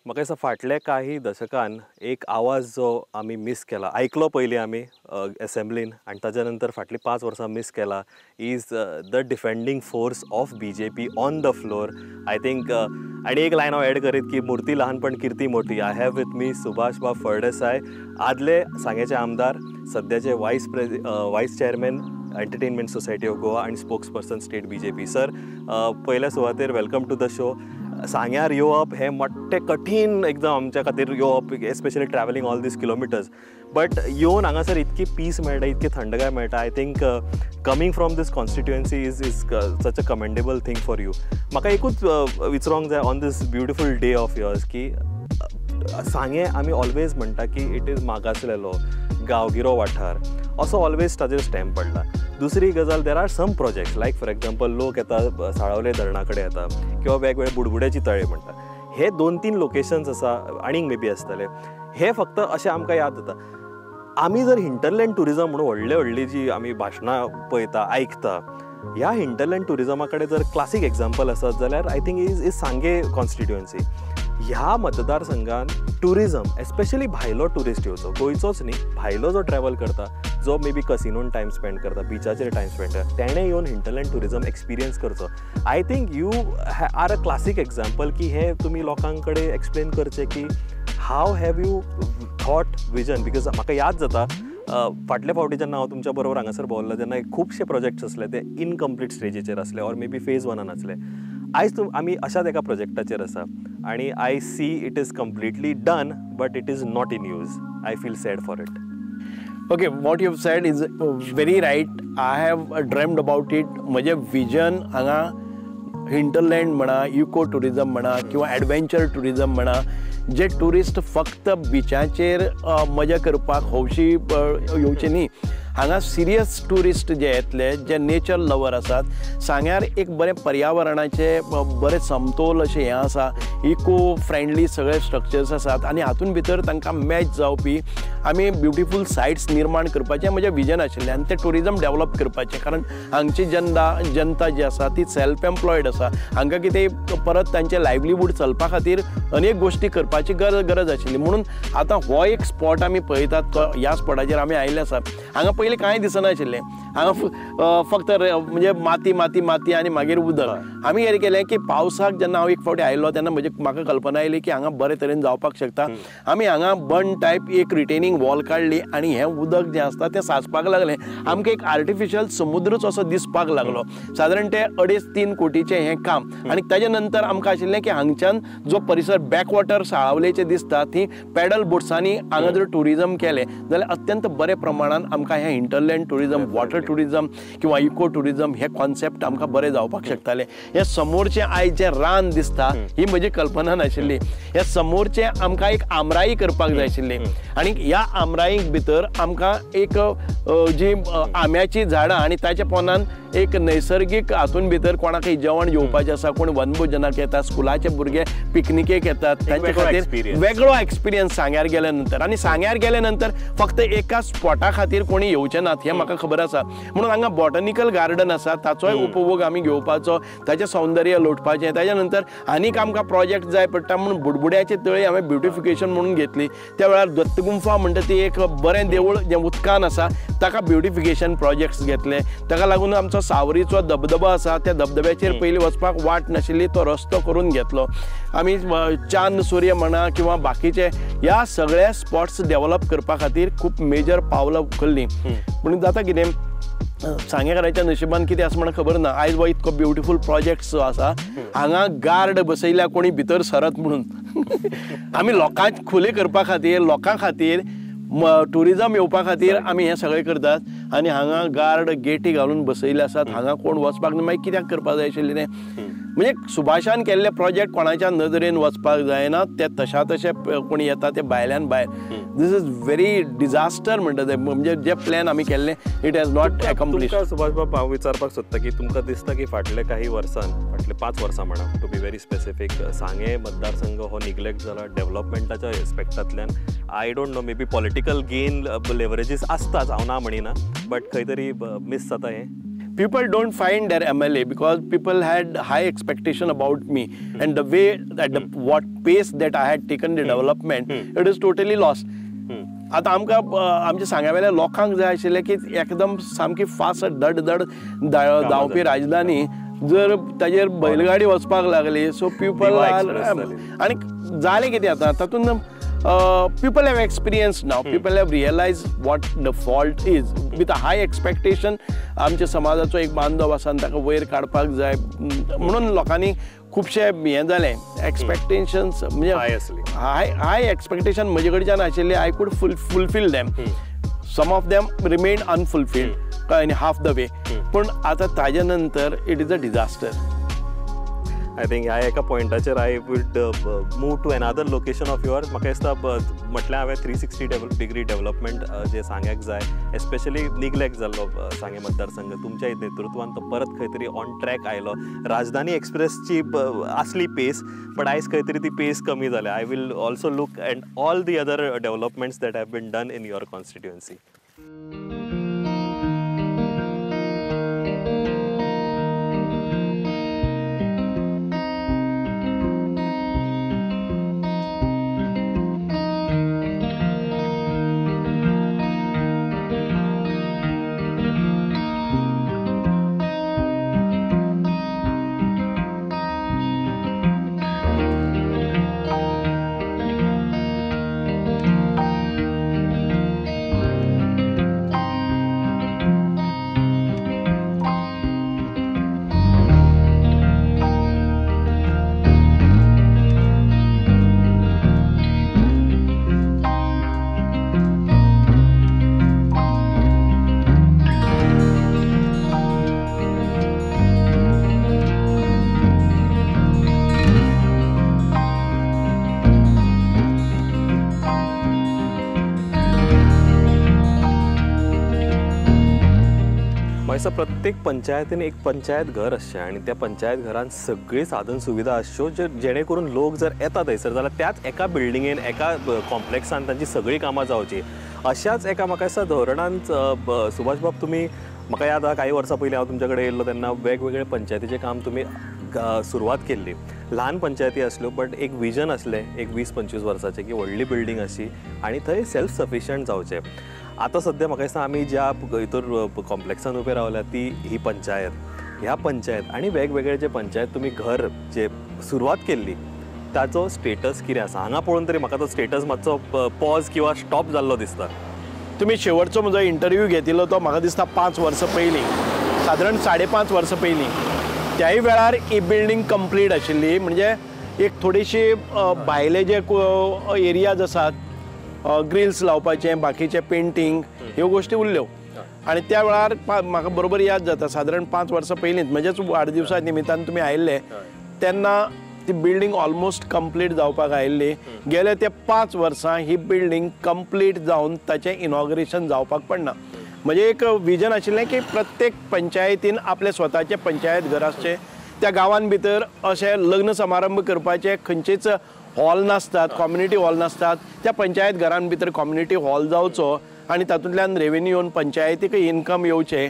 म्हाका दिसता फाटल्या काही दशकान एक आवाज जो आमी मीस केला, आयकलो पयलीं आमी एसेंब्लीन आनी ताच्या नंतर फाटलीं 5 वर्सां मीस केला, is the defending force of BJP on the floor. I think आनी एक लायन हांव एड करीत की मूर्ती लहान पण कीर्ती मोठी. I have with me Subhash Bab Phaldesai, आदले सांगेचे आमदार, सद्याचे vice chairman entertainment society of Goa आनी spokesperson state BJP. Sir, पयल्या सुवातेर welcome to the show. सांग्यार येवप हें मोठें कठीण एकदम आमच्या खातीर येवप, especially travelling all these kilometres, but येवन हांगासर इतकी पीस मेळटा, इतकी थंडगाय मेळटा. I think coming from this constituency is such a commendable thing for you. म्हाका एकूच विचारूंक जाय on this beautiful day of yours की सांगें आमी ऑलवेज म्हणटा की it is मागासलेलो गांवगिरो वाठार, असो ऑलवेज ताजेर स्टॅम्प पडला. दुसरी गजाल, there are some projects like for example लोक येता साळावले धरणा कडेन येता किंवा वेगवेगळे बुडबुड्याची तळे म्हणटा, हे 2-3 लोकेशन्स आसा आनीक मे बी आसतले, हे फक्त अशें आमकां याद जाता. आमी जर हिंटरलँड ट्युरिजम म्हणून व्हडले व्हडली जी आमी भाशणां पळयता आयकता, ह्या हिंटरलँड ट्युरिजमा कडेन जर क्लासीक एग्जाम्पल आसत जाल्यार I think is Sanguem constituency. ह्या मतदारसंघान ट्युरिजम, एस्पेशली भायलो ट्युरिस्ट येवचो, गोंयचोच न्ही, भायलो जो ट्रॅवल करता, जो मे बी कसिनोन टायम स्पेंड करता, बिचाचेर टायम स्पेंड करता, तेणें येवन हिंटरलँड ट्युरिजम एक्सपिरियन्स करचो. I think you are a classic example की हे तुमी लोकां कडेन एक्सप्लेन करचें की how have you thought vision. Because म्हाका याद जाता फाटल्या फावटी जेन्ना हांव तुमच्या बरोबर हांगासर भोंवल्लो तेन्ना खुबशे प्रोजेक्ट्स आसले ते इनकम्प्लीट स्टेजीचेर आसले ऑर मे बी फेज वनान आसले. आयज आमी अशाच एका प्रोजेक्टाचेर आसा आनी I see it is completely done but it is not in use. I feel sad for it. Okay, what you have said is very right. I have dreamed about it. म्हजें vision हांगा hinterland म्हणा, eco tourism म्हणा किंवा adventure tourism म्हणा, जे tourist फक्त बिचाचेर मजा करपाक हौशी येवचे न्ही, हांगा सिरियस ट्युरिस्ट जे येतले, जे नेचर लवर आसात, सांग्यार एक बरें पर्यावरणाचें बरें समतोल अशें हें आसा, इको फ्रेंडली सगळे स्ट्रक्चर्स आसात आनी हातून भितर तांकां मॅच जावपी आमी ब्युटिफूल सायट्स निर्माण करपाचें म्हजें विजन आशिल्लें आनी तें ट्युरिजम डेवलप करपाचें. कारण हांगची जनता जी आसा ती सेल्फ एम्प्लॉयड आसा, हांकां कितें परत तांचें लायवलीहूड चलपा खातीर अनेक गोश्टी करपाची गरज आशिल्ली. म्हणून आतां हो एक स्पॉट आमी पळयतात, तो ह्या स्पॉटाचेर आमी आयिल्ले आसात. हांगा पयलीं कांय दिसनाशिल्लें, हांगा फक्त म्हणजे माती माती माती आनी मागीर उदक. आमी कितें केलें की पावसाक जेन्ना हांव एक फावटी आयलो तेन्ना म्हजे म्हाका कल्पना आयली की हांगा बरे तरेन जावपाक शकता. आमी हांगा बन टायप एक रिटेनिंग वॉल काडली आनी हें उदक जें आसता तें साचपाक लागलें. आमकां एक आर्टिफिशियल समुद्रूच असो दिसपाक लागलो. सादारण ते 2.5-3 कोटीचें हें काम. आनी ताजे नंतर आमकां आशिल्लें की हांगच्यान जो परिसर बॅकवॉटर साळावलेचें दिसता ती पॅडल बोट्सांनी हांगा जर ट्युरिजम केलें जाल्यार अत्यंत बरे प्रमाणान आमकां हें हिंटरलँड ट्युरिजम, वॉटर ट्युरिजम किंवा इको ट्युरिजम हे कॉन्सेप्ट आमकां बरें जावपाक शकताले. हे समोरचें आयज जें रान दिसता ही म्हजी कल्पना नाशिल्ली. हे समोरचें आमकां एक आमराई करपाक जाय आशिल्ली आनी ह्या आमराईक भितर आमकां एक जी आंब्याची झाडां आनी ताच्या पोंदान एक नैसर्गीक हातून भितर कोणाकय जेवण जेवपाचें आसा, कोण वनभोजनाक येता, स्कुलाचे भुरगे पिकनिकेक येतात, तांचे खातीर वेगळो एक्सपिरियन्स सांग्यार गेल्या नंतर. आनी सांग्यार गेल्या नंतर फक्त एका स्पॉटा खातीर कोणी येवचे नात हें म्हाका खबर आसा. म्हणून हांगा बॉटनिकल गार्डन आसा ताचोय उपभोग आमी घेवपाचो, ताचें सौंदर्य लोटपाचें. ताच्या नंतर आनीक आमकां प्रोजेक्ट जाय पडटा म्हणून बुडबुड्याची तळी हांवें ब्युटिफिकेशन म्हणून घेतली. त्या वेळार दत्तगुंफा म्हणटा ती एक बरें देवूळ जें उदकान आसा ताका ब्युटिफिकेशन प्रोजेक्ट्स घेतले. ताका लागून आमचो सावरीचो धबधबो आसा त्या धबधब्याचेर पयलीं वचपाक वाट नाशिल्ली, तो रस्तो करून घेतलो आमी. चांद सूर्य म्हणा किंवा बाकीचे ह्या सगळ्या स्पॉट्स डेव्हलप करपा खातीर खूब मेजर पावलां उखल्लीं. पूण जाता कितें, सांगेकाराच्या नशिबान कितें आसा म्हण खबर ना, आयज हो इतको ब्युटिफूल प्रोजेक्ट जो आसा हांगा गार्ड बसयल्या कोणी भितर सरत म्हणून. आमी लोकांक खुले करपा खातीर, लोकां खातीर, ट्युरिजम येवपा खातीर आमी हें सगळें करतात आनी हांगा गार्ड गेटी घालून बसयल्ले आसात, हांगा कोण वचपाक ना. मागीर कित्याक करपाक जाय आशिल्लें तें? म्हणजे सुभाषान केल्ले प्रोजेक्ट कोणाच्या नदरेन वचपाक जायना, ते तशा तशे कोण येता ते भायल्यान भायर. This is very disaster म्हणटा ते, म्हणजे जे प्लॅन आमी केल्ले it has not accomplished. Subhash बाब, हांव विचारपाक सोदता की तुमकां दिसता की फाटले काही वर्सान, फाटले 5 वर्सां म्हणा to be very specific, Sanguem मतदारसंघ हो निग्लेक्ट जाला डेव्हलपमेंटाच्या एस्पेक्टांतल्यान. I don't know, maybe political gain leverages आसताच, हांव ना म्हणिना, बट खंय तरी मीस जाता हें. People don't find their MLA because people had high expectation about me and the way at the what pace that I had taken the development, it is totally lost. आतां आमकां आमच्या सांग्या वेल्या लोकांक जाय आशिल्लें की एकदम सामकी फास्ट धड धड धांवपी राजधानी जर ताजेर बैलगाडी वचपाक लागली, सो पिपल आनी जालें कितें आतां तातूंत people have experience now, people have realise what the fault is with a high expectation. आमच्या समाजाचो एक बांधव आसा आनी ताका वयर काडपाक जाय म्हणून लोकांनी खुबशें हें जालें, एक्सपेक्टेशन्स म्हणजे हाय हाय एक्सपेक्टेशन म्हजे कडच्यान आशिल्लें. I could fulfil them, some of them remain unfulfilled in half the way. पूण आतां ताजे नंतर it is a disaster. I think ह्या एका पॉयंटाचेर I would move to another location of your. म्हाका दिसता म्हटल्यार हांवें 360 डिग्री डेव्हलपमेंट जे सांग्याक जाय, एस्पेशली निग्लेक्ट जाल्लो सांगें मतदारसंघ, तुमच्या नेतृत्वान तो परत खंय तरी ऑन ट्रॅक आयलो. राजधानी एक्सप्रेसची आसली पेस, बट आयज खंय तरी ती पेस कमी जाल्या. I will also look and all the other developments that have been done in your constituency. प्रत्येक पंचायतीन एक पंचायत घर आसचें आनी त्या पंचायत घरान सगळी साधन सुविधा आसच्यो जेणे करून लोक जर येता थंयसर जाल्यार त्याच एका बिल्डिंगेन एका कॉम्प्लेक्सान तांची सगळीं कामां जावची. अशाच एका म्हाका दिसता धोरणान सुभाष बाब तुमी म्हाका याद आहा कांय वर्सां पयलीं हांव तुमच्या कडेन येयल्लो तेन्ना वेगवेगळे पंचायतीचें काम तुमी सुरवात केल्ली. ल्हान पंचायती आसल्यो बट एक विजन आसलें एक 20-25 वर्साचें की व्हडली बिल्डींग आसची आनी थंय सेल्फ सफिशंट जावचें. आतां सद्या म्हाका दिसता आमी ज्या हितूर कॉम्प्लेक्सान उबे रावल्या ती ही पंचायत, ह्या पंचायत आनी वेगवेगळे जे पंचायत तुमी घर जे सुरवात केल्ली ताचो स्टेटस कितें आसा हांगा पळोवन तरी म्हाका तो स्टेटस मातसो पॉज किंवा स्टॉप जाल्लो दिसता. तुमी शेवटचो म्हजो इंटरव्यू घेतिल्लो तो म्हाका दिसता 5 वर्सां पयलीं, सादारण 5.5 वर्सां पयलीं. त्याय वेळार ही बिल्डींग कंप्लीट आशिल्ली, म्हणजे एक थोडीशी भायले जे एरियाज आसात ग्रिल्स लावपाचें, बाकीचें पेंटींग ह्यो गोश्टी उरल्यो. आनी त्या वेळार म्हाका बरोबर याद जाता सादारण 5 वर्सां पयलींच म्हज्याच वाडदिवसा निमित्तान तुमी आयिल्ले तेन्ना ती बिल्डींग ऑलमोस्ट कंप्लीट जावपाक आयिल्ली. गेले ते 5 वर्सां ही बिल्डींग कंप्लीट जावन ताचें इनॉग्रेशन जावपाक पडना. म्हणजे एक विजन आशिल्लें की प्रत्येक पंचायतीन आपलें स्वताचें पंचायत घर आसचें, त्या गांवान भितर अशें लग्न समारंभ करपाचे खंयचेच हॉल नासतात, कम्युनिटी हॉल नासतात, त्या पंचायत घरान भितर कम्युनिटी हॉल जावचो आनी तातूंतल्यान रेवेन्यू येवन पंचायतीकय इनकम येवचें,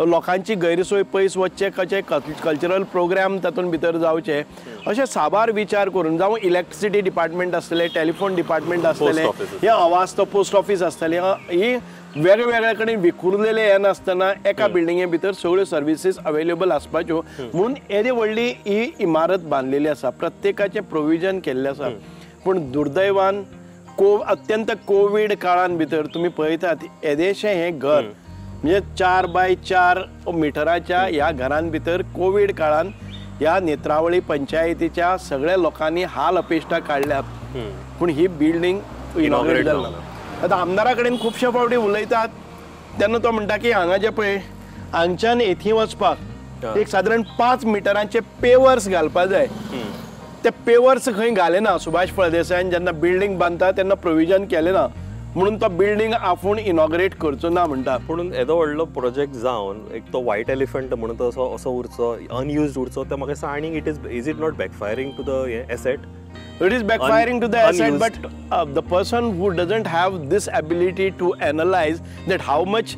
लोकांची गैरसोय पयस वचचें, कशें कल्चरल प्रोग्राम तातूंत भितर जावचे, अशे साबार विचार करून, जावं इलेक्ट्रिसिटी डिपार्टमेंट आसतलें, टेलिफोन डिपार्टमेंट आसतलें, हे अवास्तव पोस्ट ऑफीस आसतलें, ही वेगवेगळ्या कडेन विखुरलेले हे नासतना एका बिल्डिंगे भितर सगळ्यो सर्विसीस अवेलेबल आसपाच्यो म्हणून येदी व्हडली ही इमारत बांदलेली आसा, प्रत्येकाचें प्रोविजन केल्लें आसा. पूण दुर्दैवान अत्यंत कोवीड काळान भितर तुमी पळयतात येदेशें हें घर म्हणजे 4 बाय 4 मिटराच्या ह्या घरान भितर कोवीड काळान ह्या नेत्रावळी पंचायतीच्या सगळ्या लोकांनी हाल अपेश्टा काडल्यात, पूण ही बिल्डींग इनॉग्रेट जाली ना. आतां आमदारा कडेन खुबशे फावटी उलयतात तेन्ना तो म्हणटा की हांगा जे पळय हांगच्यान येथी वचपाक एक सादारण 5 मिटरांचे पेवर्स घालपा जाय, ते पेवर्स खंय घाले ना. सुभाष फळदेसायान जेन्ना बिल्डींग बांदता तेन्ना प्रोविजन केलें ना म्हणून तो बिल्डींग आपूण इनॉग्रेट करचो ना म्हणटा. पूण येदो व्हडलो प्रोजेक्ट जावन एक तो व्हायट एलिफंट म्हणून तो असो असो उरचो, अनयुज्ड उरचो, ते म्हाका दिसता आनी it is it not backfiring to the asset. It is backfiring to the asset, but the person who doesn't have this ability to analyze that how much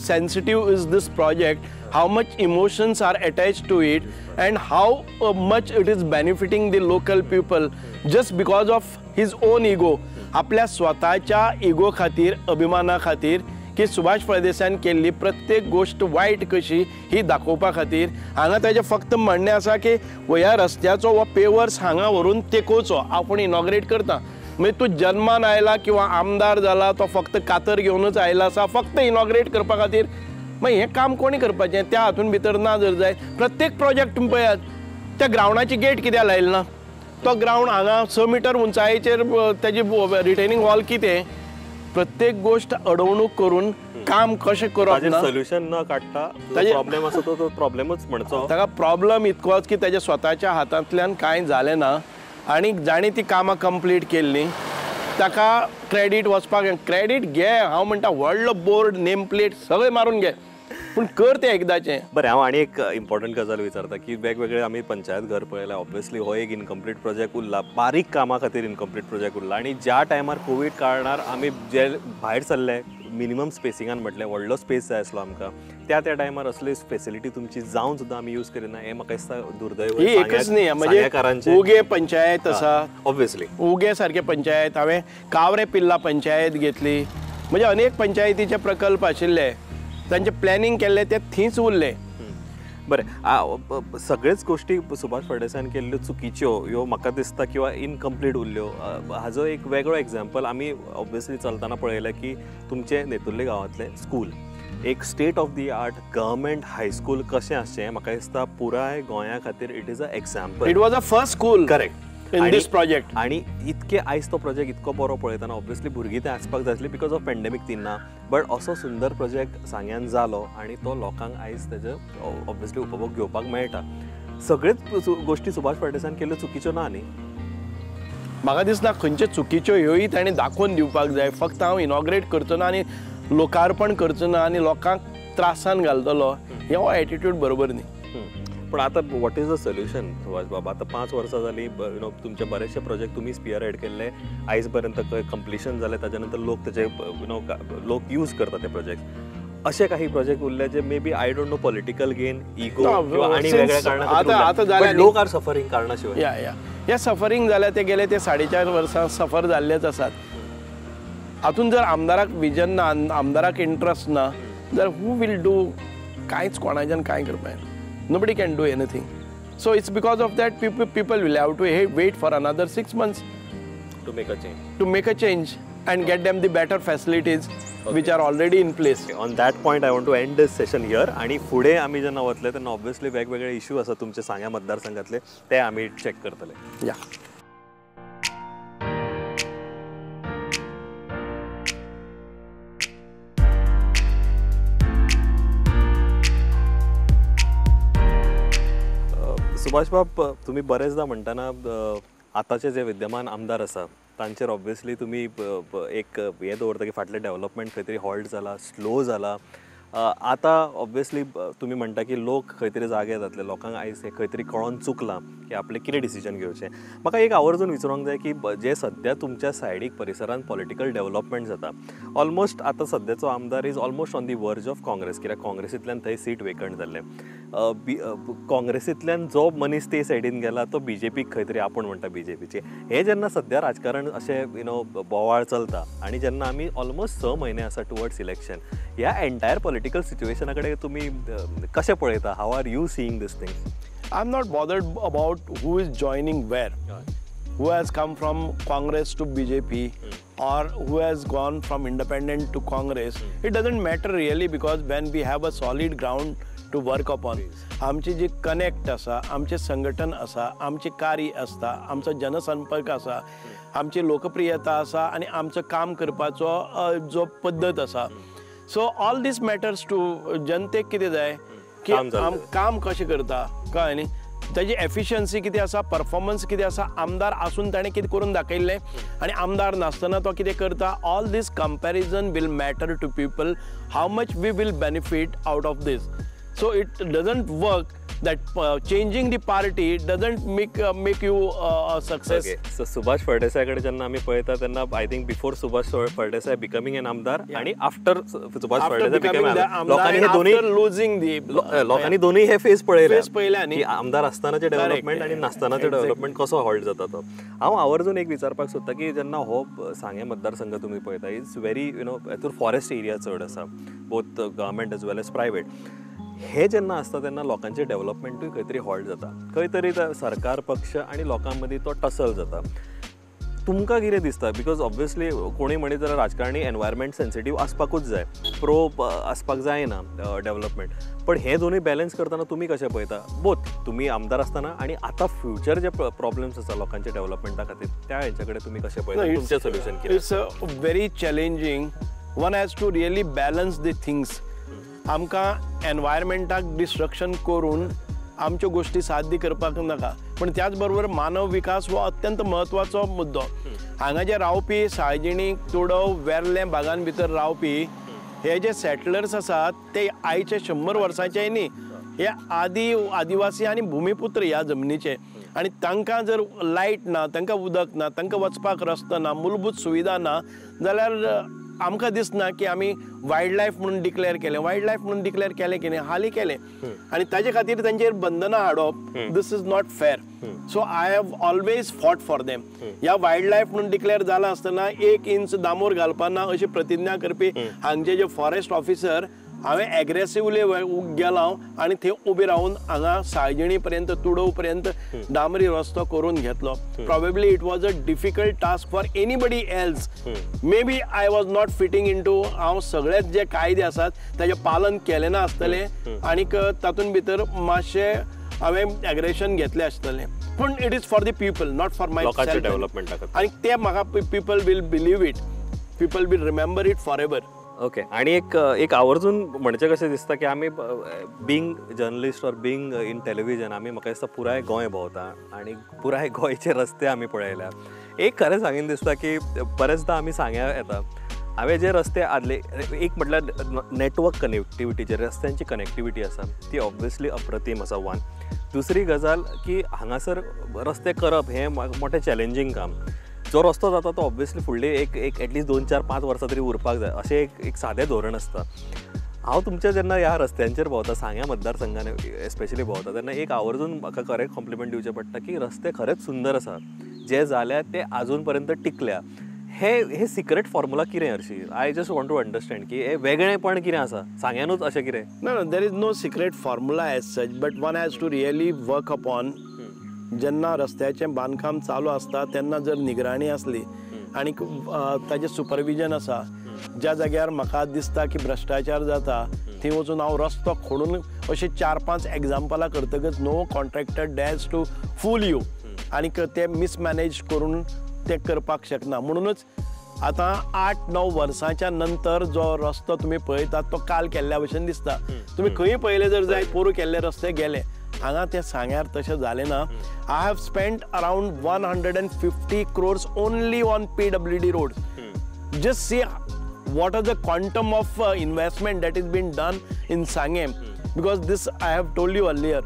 sensitive is this project, how much emotions are attached to it, and how much it is benefiting the local people just because of his own ego. आपल्या स्वतःच्या ego खातीर, अभिमाना खातीर की सुभाष फळदेसायान केल्ली प्रत्येक गोष्ट वायट कशी ही दाखोवपा खातीर हांगा ताजें फक्त म्हणणें आसा की ह्या रस्त्याचो हो पेवर्स हांगा व्हरून तेकोवचो, आपूण इनॉग्रेट करता. म्हणजे तूं जन्मान आयला किंवा आमदार जाला तो फक्त कातर घेवनूच आयला आसा फक्त इनॉग्रेट करपा खातीर. मागीर हें काम कोणी करपाचें? त्या हातून भितर ना जर जाय प्रत्येक प्रोजेक्ट तुमी पळयात, त्या ग्रावंडाची गेट कित्याक लायली ना? तो ग्रावंड हांगा 6 मिटर उंचायेचेर तेजी रिटेनिंग वॉल कितें? प्रत्येक गोष्ट अडवणूक करून काम कशें करप ना, सोल्युशन न काडटा प्रॉब्लेम आसा तो प्रॉब्लेमच म्हणचो. ताका प्रॉब्लेम इतकोच की ताच्या स्वताच्या हातांतल्यान कांय जालें ना आनी जाणें ती कामां कंप्लीट केल्लीं ताका क्रेडीट वचपाक. क्रेडीट घे, हांव म्हणटा व्हडलो बोर्ड नेम प्लेट सगळें मारून घे, पूण कर तें एकदाचें. बरें, हांव आनी एक इम्पॉर्टंट गजाल विचारता की वेगवेगळे आमी पंचायत घर पळयला, ऑब्वियसली हो एक इनकम्प्लीट प्रोजेक्ट उरला, बारीक कामा खातीर इनकम्प्लीट प्रोजेक्ट उरला. आनी ज्या टायमार कोवीड कारणार आमी जे भायर सरले मिनिमम स्पेसिंगान, म्हटलें व्हडलो स्पेस जाय आसलो आमकां, त्या त्या टायमार असली फेसिलिटी तुमची जावन सुद्दां आमी यूज करिना, हें म्हाका दिसता दुर्दैव. ही एकच न्ही, म्हणजे उगे पंचायत आसा, ऑब्वियसली उगे सारखे पंचायत, हांवें कावरे पिल्ला पंचायत घेतली, म्हणजे अनेक पंचायतीचे प्रकल्प आशिल्ले तांचे प्लॅनिंग केल्लें ते थंयच उरलें. बरें, सगळेच गोष्टी सुभाष फळदेसायान केल्ल्यो चुकीच्यो ह्यो म्हाका दिसता किंवा इनकम्प्लीट उरल्यो. हाजो एक वेगळो एग्जाम्पल आमी ऑब्वियसली चलतना पळयलें की तुमचें नेतुर्ले गांवांतलें स्कूल एक state of the art government high school कशें आसचें, म्हाका दिसता पुराय गोंया खातीर it is a example. It was a first school, correct, in this project. आनी इतके आयज तो प्रोजेक्ट इतको बरो पळयतना ऑब्वियसली भुरगीं तें आसपाक जाय आसली because of pandemic Tinna, but असो सुंदर प्रोजेक्ट सांग्यान जालो आनी तो लोकांक आयज तेजो ऑब्वियसली उपभोग घेवपाक मेळटा. सगळेच गोष्टी सुभाष फळदेसायान केल्ल्यो चुकीच्यो ना न्ही? म्हाका दिसना खंयच्यो चुकीच्यो ह्योय ताणें दाखोवन दिवपाक जाय. फक्त हांव इनॉग्रेट करचो ना आनी लोकार्पण करचो ना आनी लोकांक त्रासान घालतलो, हो एटिट्यूड बरोबर न्ही. पण आतां what is the solution Subhash बाब? आतां 5 वर्सां जालीं, you know तुमचे बरेचशे प्रोजेक्ट तुमी स्पियर हेड केल्ले, आयज पर्यंत कंप्लिशन जालें, ताच्या नंतर लोक तेजे you know लोक यूज करता ते प्रोजेक्ट. अशे काही प्रोजेक्ट उरले जे maybe I don't know political gain, ego आनी वेगळ्या कारणां, लोक are suffering कारणा शिवाय. या या हे सफरींग जाल्यार ते गेले ते 4.5 वर्सां सफर जाल्लेच आसात. हातून जर आमदाराक विजन ना, आमदाराक इंट्रस्ट ना जाल्यार who will do? कांयच कोणाच्यान कांय करपाक, nobody can do anything. So it's because of that people will have to wait for another 6 months to make a change. To make a change and get them the better facilities, okay, which are already in place. Okay. On that point, I want to end this session here. आणि फुडें आमी जेन्ना वतले तेन्ना obviously वेगवेगळे issue आसा तुमचे सांग्या मतदारसंघातले, ते आमी चॅक करतले. या. सुभाष बाब, तुम्ही बरेचदा म्हणताना आताचे जे विद्यमान आमदार आसा तांचेर ऑब्वियसली तुम्ही एक हें दवरता की फाटलें डेव्हलपमेंट खंय तरी हॉल्ट जाला, स्लो जाला. आतां ऑब्वियसली तुमी म्हणटा की लोक खंय तरी जागे जातले, लोकांक आयज हें खंय तरी कळोन चुकलां की आपलें कितें डिसिजन घेवचें. म्हाका एक आवर्जून विचारूंक जाय की जे सद्या तुमच्या सायडीक परिसरांत पॉलिटिकल डेव्हलपमेंट जाता, ऑलमोस्ट आतां सद्याचो आमदार is almost on the verge of Congress, कित्याक काँग्रेसींतल्यान थंय सीट वेकंट जाल्लें. काँग्रेसींतल्यान जो मनीस ते सायडीन गेला तो बी जे पीक खंय तरी आपूण म्हणटा बी जे पीचे. हें जेन्ना सद्या राजकारण अशें you know बोवाळ चलता आनी जेन्ना आमी ऑलमोस्ट 6 म्हयने आसा टुवर्ड्स इलेक्शन, ह्या एंटायर पॉलिटिकल सिच्युएशना कडेन तुमी कशें पळयता? How are you seeing this things? I am not bothered about who is joining where, who has come from Congress to BJP or who has gone from independent to Congress. It doesn't matter really, because when we have a solid ground to work upon, आमची जी connect आसा, आमचें संघटन आसा, आमचें कार्य आसता, आमचो जनसंपर्क आसा, आमची लोकप्रियता आसा आनी आमचो काम करपाचो जो पद्दत आसा, so all this matters to जनतेक कितें जाय की काम कशें करता, कळ्ळें न्ही, ताजी एफिशियन्सी कितें आसा, परफॉर्मन्स कितें आसा, आमदार आसून ताणें कितें करून दाखयल्लें आनी आमदार नासतना तो कितें करता. All this comparison will matter to people, how much we will benefit out of this. So it doesn't work That changing the party doesn't make you success. So Subhash Phaldesai कडेन जेन्ना आमी पळयता तेन्ना I think before Subhash Phaldesai becoming an आमदार आनी after Subhash Phaldesai becoming लोकांनी हे दोन्ही लुझिंग दी लोकांनी दोन्ही हे फेज पळयले पळयले की आमदार आसतानाचे डेव्हलपमेंट आनी नासतानाचे डेव्हलपमेंट कसो हॉल्ट जाता तो. हांव आवर्जून एक विचारपाक सोदता की जेन्ना हो सांगें मतदारसंघ तुमी पळयता it's very you know हेतूर फॉरेस्ट एरिया चड आसा, both government as well as private. हे जेन्ना आसता तेन्ना लोकांचें डेव्हलपमेंटूय खंय तरी हॉल्ट जाता, खंय तरी सरकार पक्ष आनी लोकां मदीं तो टसल जाता. तुमकां कितें दिसता? Because obviously कोणूय म्हणीत जाल्यार राजकारणी एनवायरमेंट सेन्सिटीव आसपाकूच जाय, प्रो आसपाक जायना डेव्हलपमेंट, पण हे दोनूय बॅलन्स करतना तुमी कशें पळयता? बोथ तुमी आमदार आसतना आनी आतां फ्युचर जे प्रॉब्लम्स आसा लोकांच्या डेव्हलपमेंटा खातीर त्या हेंच्या कडेन तुमी कशें पळयता? तुमचें सोल्युशन कितें? It's very challenging. One has to really balance the things. आमकां एनवायरमेंटाक डिस्ट्रक्शन करून आमच्यो गोश्टी साध्य करपाक नाका, पण त्याच बरोबर मानव विकास हो अत्यंत म्हत्वाचो मुद्दो. हांगा जे रावपी साळजिणी, तुडव, वेर्लें भागान भितर रावपी हे जे सेटलर्स आसात ते आयचे 100 वर्सांचे न्ही, हे आदी आदिवासी आनी भुमिपुत्र ह्या जमनीचे. आनी तांकां जर लायट ना, तांकां उदक ना, तांकां वचपाक रस्तो ना, मूलभूत सुविधा ना जाल्यार आमकां दिसना की आमी वायल्ड लायफ म्हणून डिक्लेअर केलें. वायल्ड लायफ म्हणून डिक्लेअर केलें की न्ही, हालीं केलें आनी ताजे खातीर तांचेर बंधनां हाडप, this is not fair. So I have always fought for them. ह्या वायल्ड लायफ म्हणून डिक्लेअर जालां आसतना 1 इंच दामोर घालपाना अशी प्रतिज्ञा करपी हांगचे जे फॉरेस्ट ऑफिसर, हांवें एग्रेसिवली गेलो आनी थंय उबे रावन हांगा साळजिणी पर्यंत, तुडव पर्यंत डांबरी रस्तो करून घेतलो. Probably it was a difficult task for anybody else. Maybe I was not fitting into. हांव सगळेच जे कायदे आसात ताजें पालन केलें ना आसतलें आनीक तातूंत भितर मातशें हांवें एग्रेशन घेतलें आसतलें, पूण it is for the people, not for my development. आनी ते म्हाका people will believe it, people will remember it forever. Okay. आनी एक एक आवर्जून म्हणचें कशें दिसता की आमी being journalist or being in television आमी म्हाका दिसता पुराय गोंय भोंवता आनी पुराय गोंयचे रस्ते आमी पळयल्या. एक खरें सांगीन दिसता की बरेचदा आमी सांग्या येता, हांवें जे रस्ते आदले एक म्हटल्यार नेटवर्क कनेक्टिविटी, जे रस्त्यांची कनेक्टिविटी आसा ती ऑब्वियसली अप्रतीम आसा. वन दुसरी गजाल की हांगासर रस्ते करप हें मोठें चॅलेंजींग काम. जो रस्तो जाता तो ऑब्वियसली फुडले एक एक एटलिस्ट 2, 4, 5 वर्सां तरी उरपाक जाय अशें एक एक सादें धोरण आसता. हांव तुमच्या जेन्ना ह्या रस्त्यांचेर भोंवता, सांग्या मतदारसंघान एस्पेशली भोंवता, तेन्ना एक आवर्जून म्हाका खरें कॉम्प्लिमेंट दिवचें पडटा की रस्ते खरेंच सुंदर आसा, जे जाल्या ते आजून पर्यंत टिकल्या. हे हे सिक्रेट फॉर्मुला कितें हरशीं? I just want to understand की हे वेगळेपण कितें आसा सांग्यानूच अशें कितें? ना, there is no secret formula as such, but one has to really work upon. जेन्ना रस्त्याचें बांदकाम चालू आसता तेन्ना जर निगराणी आसली आनी ताजें सुपरविजन आसा, ज्या जाग्यार म्हाका दिसता की भ्रश्टाचार जाता थंय वचून हांव रस्तो खोडून अशें 4, 5 एग्जाम्पलां करतकच no contractor dares to fool you आनीक ते मिसमॅनेज करून ते करपाक शकना. म्हणूनच आतां 8, 9 वर्सांच्या नंतर जो रस्तो तुमी पळयतात तो काल केल्ल्या भशेन दिसता. तुमी खंय पळयले जर जाय पोरू केल्ले रस्ते गेले, हांगा ते सांग्यार तशें जालें ना. I have spent around 150 crores only on PWD road. Just see what are the quantum of investment that is been done in Sanguem, because this I have told you earlier.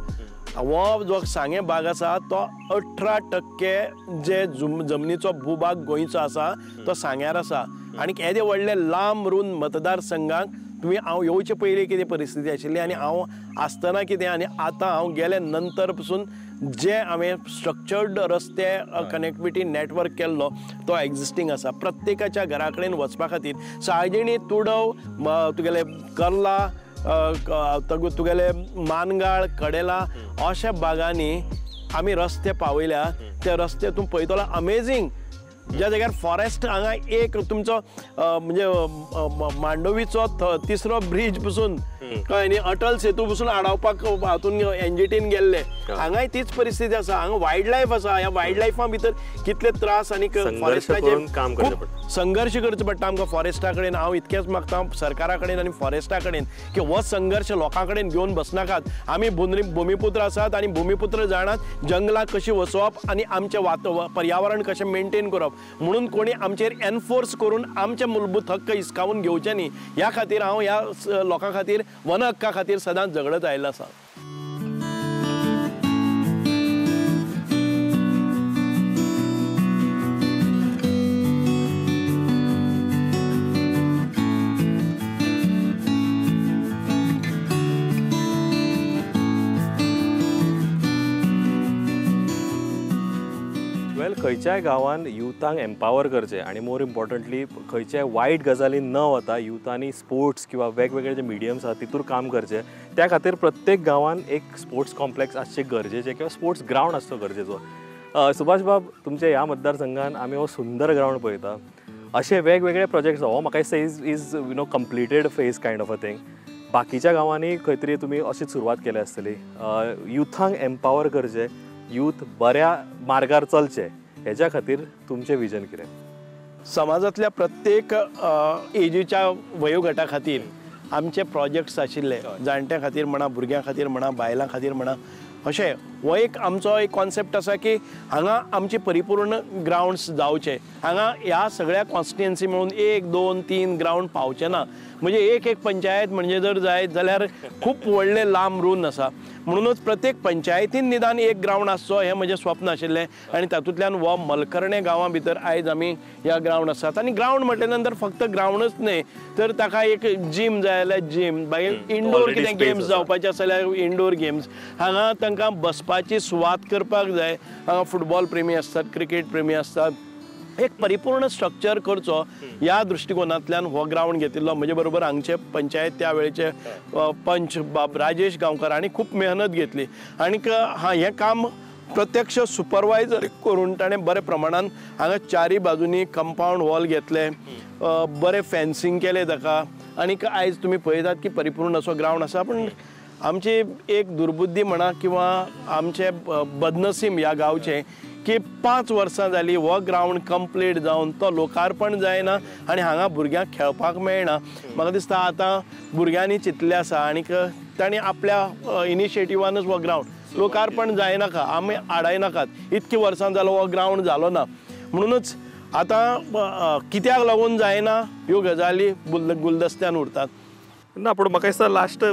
हो जो सांगें भाग आसा तो 18% जे जमनीचो भूभाग गोंयचो आसा तो सांग्यार आसा. आनी येदे व्हडले लांब रुंद मतदारसंघाक तुमी हांव येवचे पयलीं कितें परिस्थिती आशिल्ली आनी हांव आसतना कितें आनी आतां हांव गेले नंतर पसून जे हांवें स्ट्रक्चर्ड रस्ते कनेक्टिविटी नेटवर्क केल्लो तो एग्जिस्टींग आसा. प्रत्येकाच्या घरा कडेन वचपा खातीर साळजिणी, तुडव, तुगेले कर्ला, तुगेले मानगाळ, कडेला अशा भागांनी आमी रस्ते पावयल्या. ते रस्ते तूं पळयतलो अमेजींग. ज्या जाग्यार फॉरेस्ट हांगा एक तुमचो म्हणजे मांडवीचो तिसरो ब्रीज पसून कळ्ळें न्ही, अटल सेतू पसून आडावपाक हातून एनजीटीन गेल्ले, हांगाय तीच परिस्थिती आसा. हांगा वायल्ड लायफ आसा, ह्या वायल्ड लायफा भितर कितले त्रास आनी फॉरेस्टाचे खूब संघर्श करचो पडटा आमकां फॉरेस्टा कडेन. हांव इतकेंच मागता सरकारा कडेन आनी फॉरेस्टा कडेन की हो संघर्श लोकां कडेन घेवन बसनाकात. आमी भुमिपुत्र आसात आनी भुमिपुत्र जाणात जंगलां कशीं वसोवप आनी आमचें पर्यावरण कशें मेनटेन करप, म्हणून कोणी आमचेर एनफोर्स करून आमचे मूलभूत हक्क हिसकावून घेवचे न्ही. ह्या खातीर हांव ह्या लोकां खातीर, वन हक्का खातीर सदांच झगडत आयिल्लो आसा. खंयच्याय गांवान युथांक एम्पावर करचें आनी मोर इम्पॉर्टंटली खंयच्याय वायट गजालीन न वता युथांनी स्पोर्ट्स किंवा वेगवेगळे जे मिडियम्स आसा तितूर काम करचें, त्या खातीर प्रत्येक गांवान एक स्पोर्ट्स कॉम्प्लेक्स आसचें गरजेचें किंवा स्पोर्ट्स ग्रावंड आसचो गरजेचो. सुभाष बाब, तुमच्या ह्या मतदारसंघान आमी हो सुंदर ग्रावंड पळयता, अशे वेगवेगळे प्रोजेक्ट्स हो म्हाका दिसता is you know completed phase kind of a thing. बाकीच्या गांवांनी खंय तरी तुमी अशीच सुरवात केल्या आसतली. युथांक एम्पावर करचें, यूथ बऱ्या मार्गार चलचें, हेज्या खातीर तुमचें विजन कितें? समाजांतल्या प्रत्येक एजीच्या वयोगटा खातीर आमचे प्रोजेक्ट्स आशिल्ले, जाणट्यां खातीर म्हणा, भुरग्यां खातीर म्हणा, बायलां खातीर म्हणा. अशें हो एक आमचो एक कॉन्सेप्ट आसा की हांगा आमचे परिपूर्ण ग्रावंड्स जावचे. हांगा ह्या सगळ्या कॉन्स्टिट्युएन्सी मेळून 1, 2, 3 ग्रावंड पावचे ना, म्हणजे एक एक पंचायत म्हणजे जर जायत जाल्यार खूब व्हडले लांब रून आसा. म्हणूनच प्रत्येक पंचायतीन निदान एक ग्रावंड आसचो हें म्हजें स्वप्न आशिल्लें आनी तातूंतल्यान हो मलकर्णे गांवां भितर आयज आमी ह्या ग्रावंड आसात. आनी ग्रावंड म्हटल्या नंतर फक्त ग्रावंडच न्हय तर ताका एक जीम जाय जाल्यार जीम, मागीर इनडोर कितें गेम्स जावपाचे आसा जाल्यार इनडोर गेम्स, हांगा तांकां बसपाची सुवात करपाक जाय. हांगा फुटबॉल प्रेमी आसतात, क्रिकेट प्रेमी आसतात, एक परिपूर्ण स्ट्रक्चर करचो ह्या दृश्टिकोनांतल्यान हो ग्रावंड घेतिल्लो. म्हजे बरोबर हांगचे पंचायत त्या वेळचे पंच बाब राजेश गांवकर हांणी खूब मेहनत घेतली आनीक हा हें काम प्रत्यक्ष सुपरवायजर करून ताणें बऱ्या प्रमाणान हांगा चारी बाजूनी कंपावंड वॉल घेतले, बरें फेन्सिंग केलें ताका आनीक आयज तुमी पळयतात की परिपूर्ण असो ग्रावंड आसा. पूण आमची एक दुर्बुद्धी म्हणा किंवा आमचे बदनसीब ह्या गांवचें की 5 वर्सां जाली हो ग्रावंड कंप्लीट जावन तो लोकार्पण जायना आनी हांगा भुरग्यांक खेळपाक मेळना. म्हाका दिसता आतां भुरग्यांनी चिंतलें आसा आनीक तांणी आपल्या इनिशिएटिवानच हो ग्रावंड लोकार्पण जायनाका, आमी आडायनाकात, इतकी वर्सां जालो हो ग्रावंड जालो ना. म्हणूनच आतां कित्याक लागून जायना ह्यो गजाली गुलदस्त्यान उरतात ना. पूण म्हाका दिसता लास्ट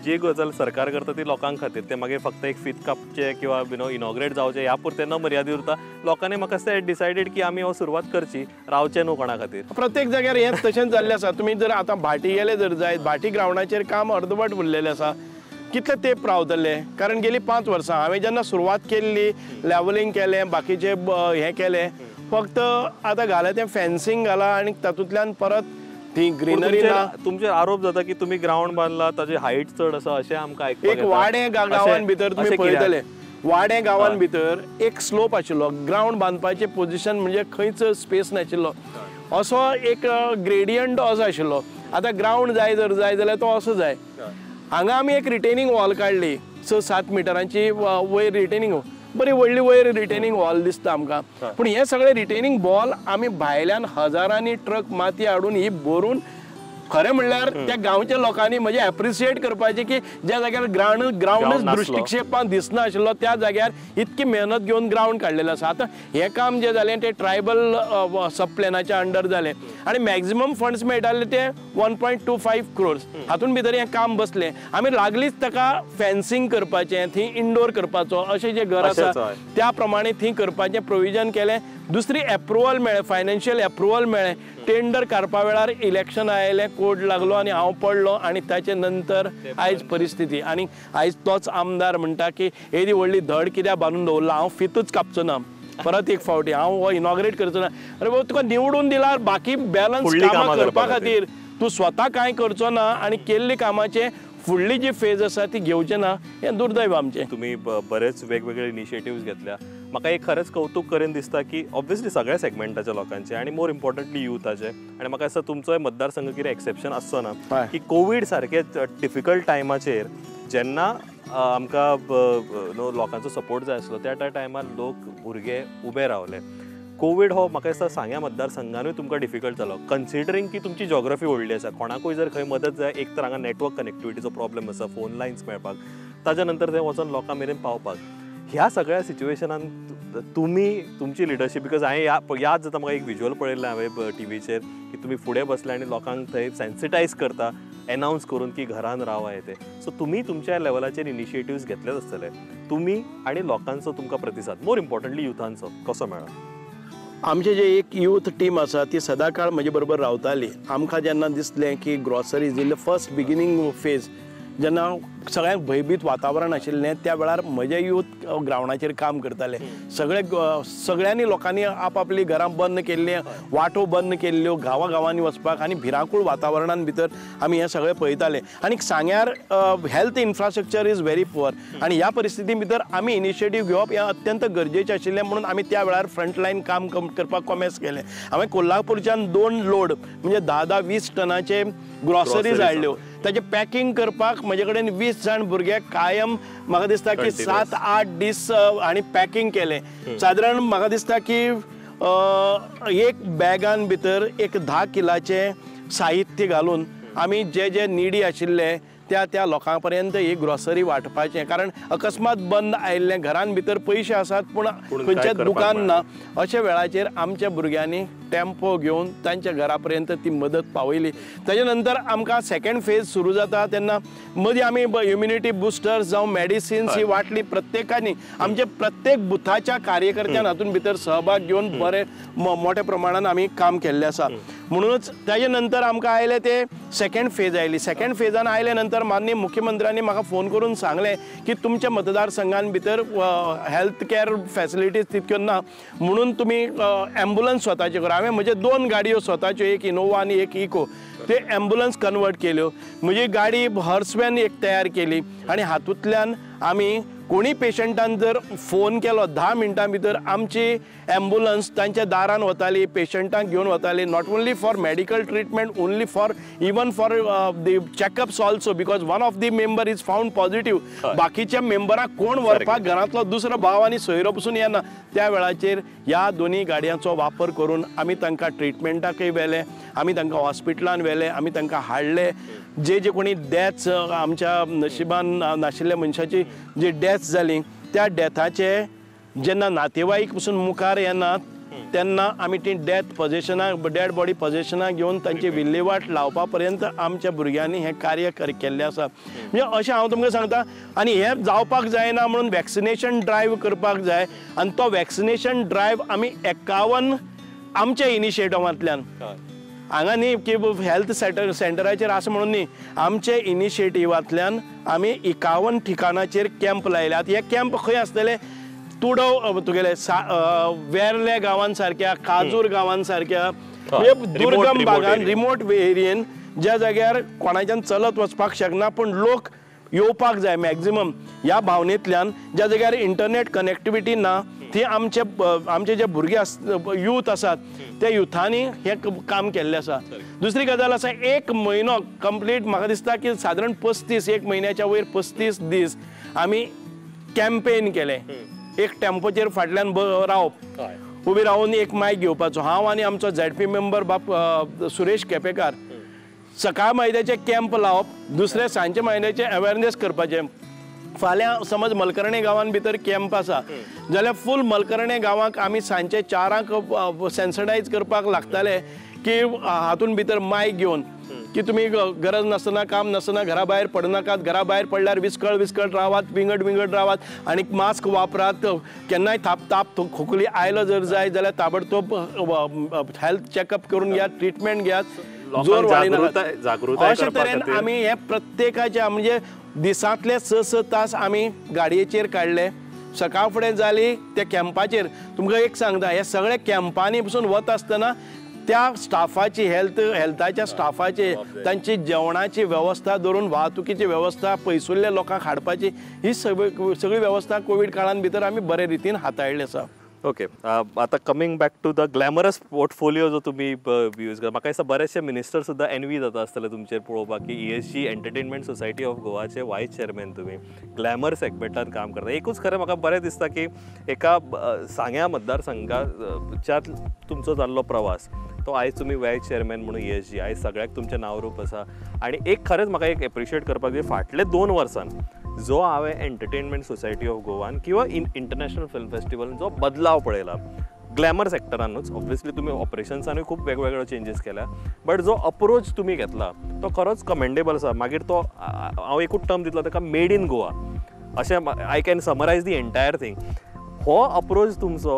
जी गजाल सरकार करता ती लोकां खातीर, ते मागीर फक्त एक फीत कापचें किंवा you know inaugurate जावचें ह्या पुरतें न मर्यादीत उरता. लोकांनी म्हाका दिसता डिसायडेड की आमी हो सुरवात करची, रावचें न्हू कोणा खातीर. प्रत्येक जाग्यार हें तशेंच जाल्लें आसा. तुमी जर आतां भाटी गेले जर जायत, भाटी ग्रावंडाचेर काम अर्दवट उरलेलें आसा, कितले तेंप रावतले? कारण गेली 5 वर्सां हांवें जेन्ना सुरवात केल्ली, लेवलिंग केलें, बाकीचें हें केलें, फक्त आतां घालें तें फेन्सिंग घालां आनी तातूंतल्यान परत ती ग्रीनरी ना. तुमचेर आरोप जाता की तुमी ग्रावंड बांदला ताची हायट चड आसा अशें आमकां आयकपाक एक वाडें गांवान भितर तुमी पळयतले, वाडें गांवान भितर एक स्लोप आशिल्लो, ग्रावंड बांदपाचें पोजिशन म्हणजे खंयच स्पेस नाशिल्लो, असो एक ग्रेडियंट असो आशिल्लो. आतां ग्रावंड जाय जर जाय जाल्यार तो असो जाय. हांगा आमी एक रिटेनिंग वॉल काडली 6-7 मिटरांची वयर रिटेनिंग, बरी व्हडली वयर रिटेनिंग वॉल दिसता आमकां. पूण हे सगळे रिटेनिंग वॉल आमी भायल्यान हजारांनी ट्रक माती हाडून ही भरून, खरें म्हणल्यार त्या गांवच्या लोकांनी म्हणजे एप्रिशिएट करपाचें की ज्या जाग्यार ग्रावंडच दृश्टिक्षेपान दिसना आशिल्लो त्या जाग्यार इतकी मेहनत घेवन ग्रावंड काडलेलें आसा. आतां हें काम जें जालें तें ट्रायबल सब प्लॅनाच्या अंडर जालें आनी मॅक्झिमम फंड्स मेळटाले ते 1.25 क्रोर्स, हातून भितर हें काम बसलें. आमी लागलीच ताका फेन्सिंग करपाचें, थंय इनडोर करपाचो अशें जें घर आसा त्या प्रमाणे थंय करपाचें प्रोविजन केलें. दुसरी एप्रुवल मेळ्ळें, फायनान्शियल एप्रुवल मेळ्ळें. टेंडर काडपा वेळार इलेक्शन आयलें, कोड लागलो आनी हांव पडलो आनी ताचे नंतर आयज परिस्थिती. आनी आयज तोच आमदार म्हणटा की येदी व्हडली धड कित्याक बांदून दवरला, हांव फितूच कापचो ना परत एक फावटी, हांव हो इनॉग्रेट करचो ना. अरे बाबा, तुका निवडून दिल्यार बाकी बॅलन्स कामां करपा खातीर तूं स्वता कांय करचो ना आनी केल्ली कामाचें फुडली जी फेज आसा ती घेवचें ना, हें दुर्दैव आमचें. तुमी बरेच वेगवेगळे इनिशिएटिव्स घेतल्या. म्हाका एक खरेंच कौतूक करीन दिसता की ऑब्वियसली सगळ्या सेगमेंटाच्या लोकांचे आनी मोर इम्पॉर्टंटली युथाचे, आनी म्हाका दिसता तुमचोय मतदारसंघ कितें एक्सेप्शन आसचो ना की कोवीड सारके डिफिकल्ट टायमाचेर जेन्ना आमकां लोकांचो सपोर्ट जाय आसलो त्या टायमार लोक भुरगे उबे रावले. कोवीड हो म्हाका दिसता सांग्या मतदारसंघानूय तुमकां डिफिकल्ट जालो, कन्सिडरींग की तुमची जॉग्रफी व्हडली आसा, कोणाकूय जर खंय मदत जाय एक तर हांगा नेटवर्क कनेक्टिविटीचो प्रॉब्लम आसा, फोन लायन्स मेळपाक, ताच्या नंतर ते वचोन लोकां मेरेन पावपाक, ह्या सगळ्या सिच्युएशनान तुमी तुमची लिडरशीप, because हांवें याद जाता म्हाका एक विज्युअल पळयल्लें हांवें टिवीचेर की तुमी फुडें बसले आनी लोकांक थंय सेन्सिटायज करता एनावन्स करून की घरान रावा येते. सो तुमी तुमच्या लेवलाचेर इनिशिएटिव्स घेतलेच आसतले, तुमी आनी लोकांचो तुमकां प्रतिसाद मोर इम्पॉर्टंटली युथांचो कसो मेळ्ळो? आमचे जे एक यूथ टीम आसा ती सदांकाळ म्हजे बरोबर रावताली. आमकां जेन्ना दिसलें की groceries in the first beginning phase जेन्ना सगळ्यांक भंयभीत वातावरण आशिल्लें त्या वेळार म्हजे यूथ ग्रावंडाचेर काम करताले. सगळे सगळ्यांनी लोकांनी आपापली घरां बंद केल्लीं, वाटो बंद केल्ल्यो गांवा गांवांनी वचपाक आनी भिरांकूळ वातावरणान भितर आमी हें सगळें पळयताले. आनी सांग्यार health infrastructure is very poor आनी ह्या परिस्थिती भितर आमी इनिशिएटीव घेवप हें अत्यंत गरजेचें आशिल्लें म्हणून आमी त्या वेळार फ्रंटलायन काम करपाक कॉमेस केलें. हांवें कोल्हापूरच्यान 2 लोड म्हणजे 10-10, 20 टनाचे ग्रॉसरीज हाडल्यो. ताचें पॅकिंग करपाक म्हजे कडेन 20 जाण भुरगे कायम म्हाका दिसता की 7-8 दीस आनी पॅकिंग केलें. सादारण म्हाका दिसता की एक बॅगान भितर एक 10 किलाचें साहित्य घालून आमी जे जे निडी आशिल्ले त्या त्या लोकां पर्यंत ही ग्रॉसरी वांटपाचें. कारण अकस्मात बंद आयिल्लें, घरान भितर पयशे आसात पूण खंयचेंच दुकान ना, अशा वेळाचेर आमच्या भुरग्यांनी टेम्पो घेवन तांच्या घरा पर्यंत ती मदत पावयली. ताजे नंतर आमकां सेकंड फेज सुरू जाता तेन्ना मदीं आमी इम्युनिटी बुस्टर्स जावं मेडिसिन्स ही वांटली प्रत्येकांनी. आमचे प्रत्येक बुथाच्या कार्यकर्त्यान हातूंत भितर सहभाग घेवन बरे मोठ्या प्रमाणान आमी काम केल्लें आसा. म्हणूनच ताजे नंतर आमकां आयले ते सेकंड फेज आयली. सेकंड फेजान आयले नंतर माननीय मुख्यमंत्र्यांनी म्हाका फोन करून सांगलें की तुमच्या मतदारसंघान भितर हेल्थ केअर फॅसिलिटीज तितक्यो ना म्हणून तुमी एम्बुलन्स स्वताच्यो करा. हांवें म्हजे 2 गाडयो स्वताच्यो, एक इनोवा आनी एक इको, ते एम्बुलन्स कन्वर्ट केल्यो. म्हजी गाडी हर्सवॅन एक तयार केली आनी हातूंतल्यान आमी कोणी पेशंटान जर फोन केलो 10 मिनटां भितर आमची एम्बुलन्स तांच्या दारान वताली, पेशंटांक घेवन वताली. Not only for medical treatment, only for even for the checkups also, because one of the member is found positive. बाकीच्या मेंबराक कोण व्हरपाक घरांतलो दुसरो भाव आनी सोयरो पसून येना. त्या वेळाचेर ह्या दोनी गाडयांचो वापर करून आमी तांकां ट्रिटमेंटाकय व्हेले, आमी तांकां हॉस्पिटलान व्हेले, आमी तांकां हाडले. जे जे कोणी डेथ्स आमच्या नशिबान नाशिल्ल्या मनशाची जी डेथ जाली त्या डेथाचे जेन्ना नातेवाईक पसून मुखार येनात तेन्ना आमी ती डेथ पॉझिशनाक, डेड बॉडी पॉझिशनाक घेवन तांची विल्हेवाट लावपा पर्यंत आमच्या भुरग्यांनी हें कार्य केल्लें आसा. म्हणजे अशें हांव तुमकां सांगता. आनी हें जावपाक जायना म्हणून वॅक्सिनेशन ड्रायव्ह करपाक जाय आनी तो वॅक्सिनेशन ड्रायव्ह आमी 51 आमच्या इनिशिएटिवांतल्यान, हांगा न्ही की हेल्थ सेंटराचेर आसा म्हणून न्ही, आमचे इनिशिएटिवांतल्यान आमी 51 ठिकाणाचेर कॅम्प लायल्यात. हे कॅम्प खंय आसतले? तुडव तुगेले वेर्ले गांवान सारक्या, काजूर गांवान सारक्या, म्हणजे दुर्गम भागान, रिमोट एरियेन, ज्या जाग्यार कोणाच्यान चलत वचपाक शकना पूण लोक येवपाक जाय मॅक्झिमम ह्या भावनेंतल्यान, ज्या जाग्यार इंटरनेट कनेक्टिविटी ना ती आमचे आमचे जे भुरगे यूथ आसात त्या युथांनी हें काम केल्लें आसा. दुसरी गजाल आसा, 1 म्हयनो कंप्लीट म्हाका दिसता की सादारण 35, 1 म्हयन्याच्या वयर 35 दीस आमी कॅम्पेन केलें. एक टेम्पोचेर फाटल्यान रावप, उबी रावन एक मायक घेवपाचो. हांव आनी आमचो झेडपी मेंबर बाप सुरेश केपेकार सकाळ मायद्याचे कॅम्प लावप, दुसरे सांजचे मायद्याचे अवेरनेस करपाचें. फाल्यां समज मलकर्णे गांवान भितर कॅम्प आसा जाल्यार फूल मलकर्णे गांवाक आमी सांजचे 4 सेन्सिटायज करपाक लागताले की हातून भितर मायक घेवन की तुमी गरज नासतना, काम नासतना घरा भायर पडनाकात, घरा भायर पडल्यार विस्कळ विस्कळ रावात, विंगड विंगड रावात आनी मास्क वापरात. केन्नाय ताप खोकली आयलो जर जाय जाल्यार ताबडतोब हेल्थ चॅकअप करून घेयात, ट्रिटमेंट घेयात, जोर वाडयनाकात. अशे तरेन आमी हे प्रत्येकाच्या म्हणजे दिसांतले 6-6 तास आमी गाडयेचेर काडले. सकाळ फुडें जाली त्या कॅम्पाचेर. तुमकां एक सांगता, हे सगळे कॅम्पांनी पसून वता आसतना त्या स्टाफाची, हेल्थाच्या स्टाफाची, तांची जेवणाची वेवस्था धरून वाहतुकीची वेवस्था, पयसुल्ल्या लोकांक हाडपाची, ही सगळी वेवस्था कोवीड काळान भितर आमी बरे रितीन हाताळ्ळी आसा. ओके, आतां coming back to the glamorous portfolio जो तुमी यूज करता, म्हाका दिसता बरेचशे मिनिस्टर सुद्दां एनवी जाता आसतले तुमचेर पळोवपाक की ESG entertainment society of गोवाचे वायस चेअरमॅन तुमी ग्लॅमर सेगमेंटान काम करता. एकूच खरें म्हाका बरें दिसता की एका सांग्या मतदारसंघाच्या तुमचो जाल्लो प्रवास तो आयज तुमी वायस चेअरमॅन म्हणून ESG आयज सगळ्याक तुमचें नांव रूप आसा. आनी एक खरेंच म्हाका एक एप्रिशिएट करपाक जाय, फाटले 2 वर्सां जो हांवें एंटरटेनमेंट सोसायटी ऑफ गोवान किंवा इंटरनॅशनल फिल्म फेस्टिवल जो बदलाव पळयला ग्लॅमर सेक्टरानूच, ऑब्वियसली तुमी ऑपरेशन्सानूय खूब वेगवेगळ्यो चेंजीस केल्या, बट जो अप्रोच तुमी घेतला तो खरोच कमेंडेबल आसा. मागीर तो हांव एकूच टर्म दितलो ताका, मेड इन गोवा अशें I can summarise the entire thing. हो अप्रोच तुमचो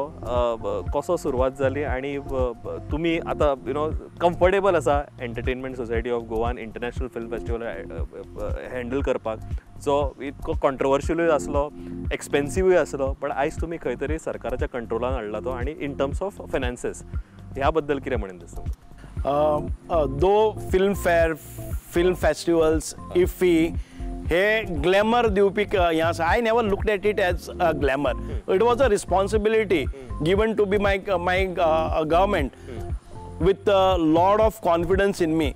कसो सुरवात जाली आनी तुमी आतां you know comfortable आसा entertainment society of Goan international film festival handle करपाक, जो इतको कॉन्ट्रोवर्शियलूय आसलो, एक्सपेन्सिवूय आसलो, बट आयज तुमी खंय तरी सरकाराच्या कंट्रोलान हाडला तो आनी इन टर्म्स ऑफ फायनान्सीस ह्या बद्दल कितें म्हणीन दिसता? दो film fair, film festivals, IFFI हे ग्लॅमर दिवपी हें आसा. I never looked at it as a glamour. It was a responsibility given to be my my government with lot of confidence in me.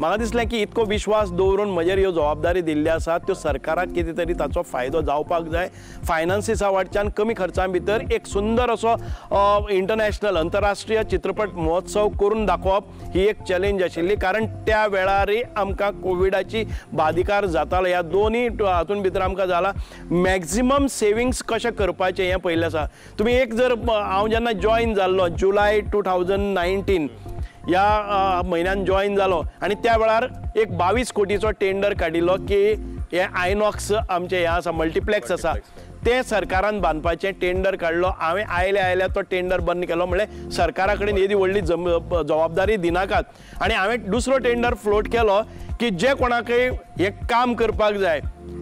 म्हाका दिसलें की इतको विश्वास दवरून म्हजेर ह्यो जबाबदारी दिल्ली आसा, त्यो सरकाराक कितें तरी ताचो फायदो जावपाक जाय. फायनान्सिसा वाटच्यान कमी खर्चा भितर एक सुंदर असो इंटरनॅशनल अंतरराष्ट्रीय चित्रपट महोत्सव करून दाखोवप ही एक चॅलेंज आशिल्ली, कारण त्या वेळारय आमकां कोविडाची बाधिकार जातालो. ह्या दोनूय हातून भितर आमकां जाला. मॅक्झिमम सेविंग्स कशें करपाचें हें पयलें आसा. तुमी एक जर हांव जेन्ना जॉयन जाल्लो जुलय 2019 ह्या म्हयन्यान जॉयन जालो आनी त्या वेळार एक 22 कोटीचो टेंडर काडिल्लो की हे आयनॉक्स आमचें हें आसा, मल्टिप्लेक्स आसा, तें सरकारान बांदपाचें टेंडर काडलो. हांवें आयल्या आयल्या तो टेंडर बंद केलो, म्हणल्यार सरकारा कडेन येदी व्हडली जबाबदारी दिनाकात. आनी हांवें दुसरो टेंडर फ्लोट केलो की जे कोणाकय हें काम करपाक जाय,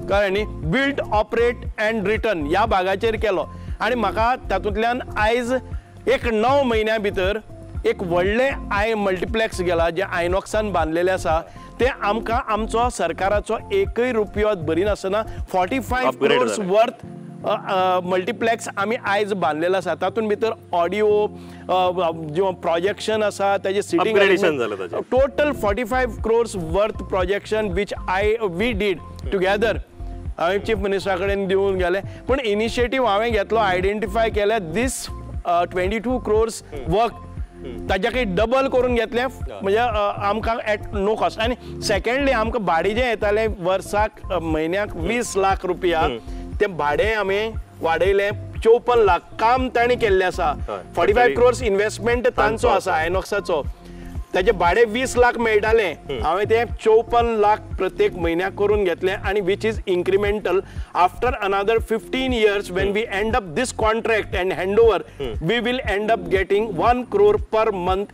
कळ्ळें न्ही, बिल्ड, ऑपरेट अँड रिटर्न ह्या भागाचेर केलो. आनी म्हाका तातूंतल्यान आयज एक 9 म्हयन्या भितर एक व्हडलें I multiplex गेला जें आयनॉक्सान बांदलेलें आसा, तें आमकां आमचो सरकाराचो एकय रुपयो भरिनासतना 45 क्रोर्स वर्थ मल्टिप्लेक्स आमी आयज बांदलेलो आसा. तातूंत भितर ऑडियो जो प्रोजेक्शन आसा, ताजें sitting, total 45 crores worth projection which I we did together. हांवें चीफ मिनिस्टरा कडेन दिवन गेलें, पूण इनिशिएटीव हांवें घेतलो, आयडेंटिफाय केलें दीस 22 क्रोर्स वर्क ताज्याकय डबल करून घेतलें, म्हणजे आमकां एट नो कॉस्ट. आनी सेकेंडली आमकां भाडें जें येतालें वर्साक म्हयन्याक 20 लाख रुपया, तें भाडें आमी वाडयलें 54 लाख. काम ताणें केल्लें आसा, 45 क्रोर्स इन्वेस्टमेंट तांचो आसा आयनॉक्साचो, ताजें भाडें 20 लाख मेळटालें, हांवें तें 54 लाख प्रत्येक म्हयन्याक करून घेतलें. आनी which is incremental after another 15 years when we end up this contract and hand over, we will end up getting 1 crore per month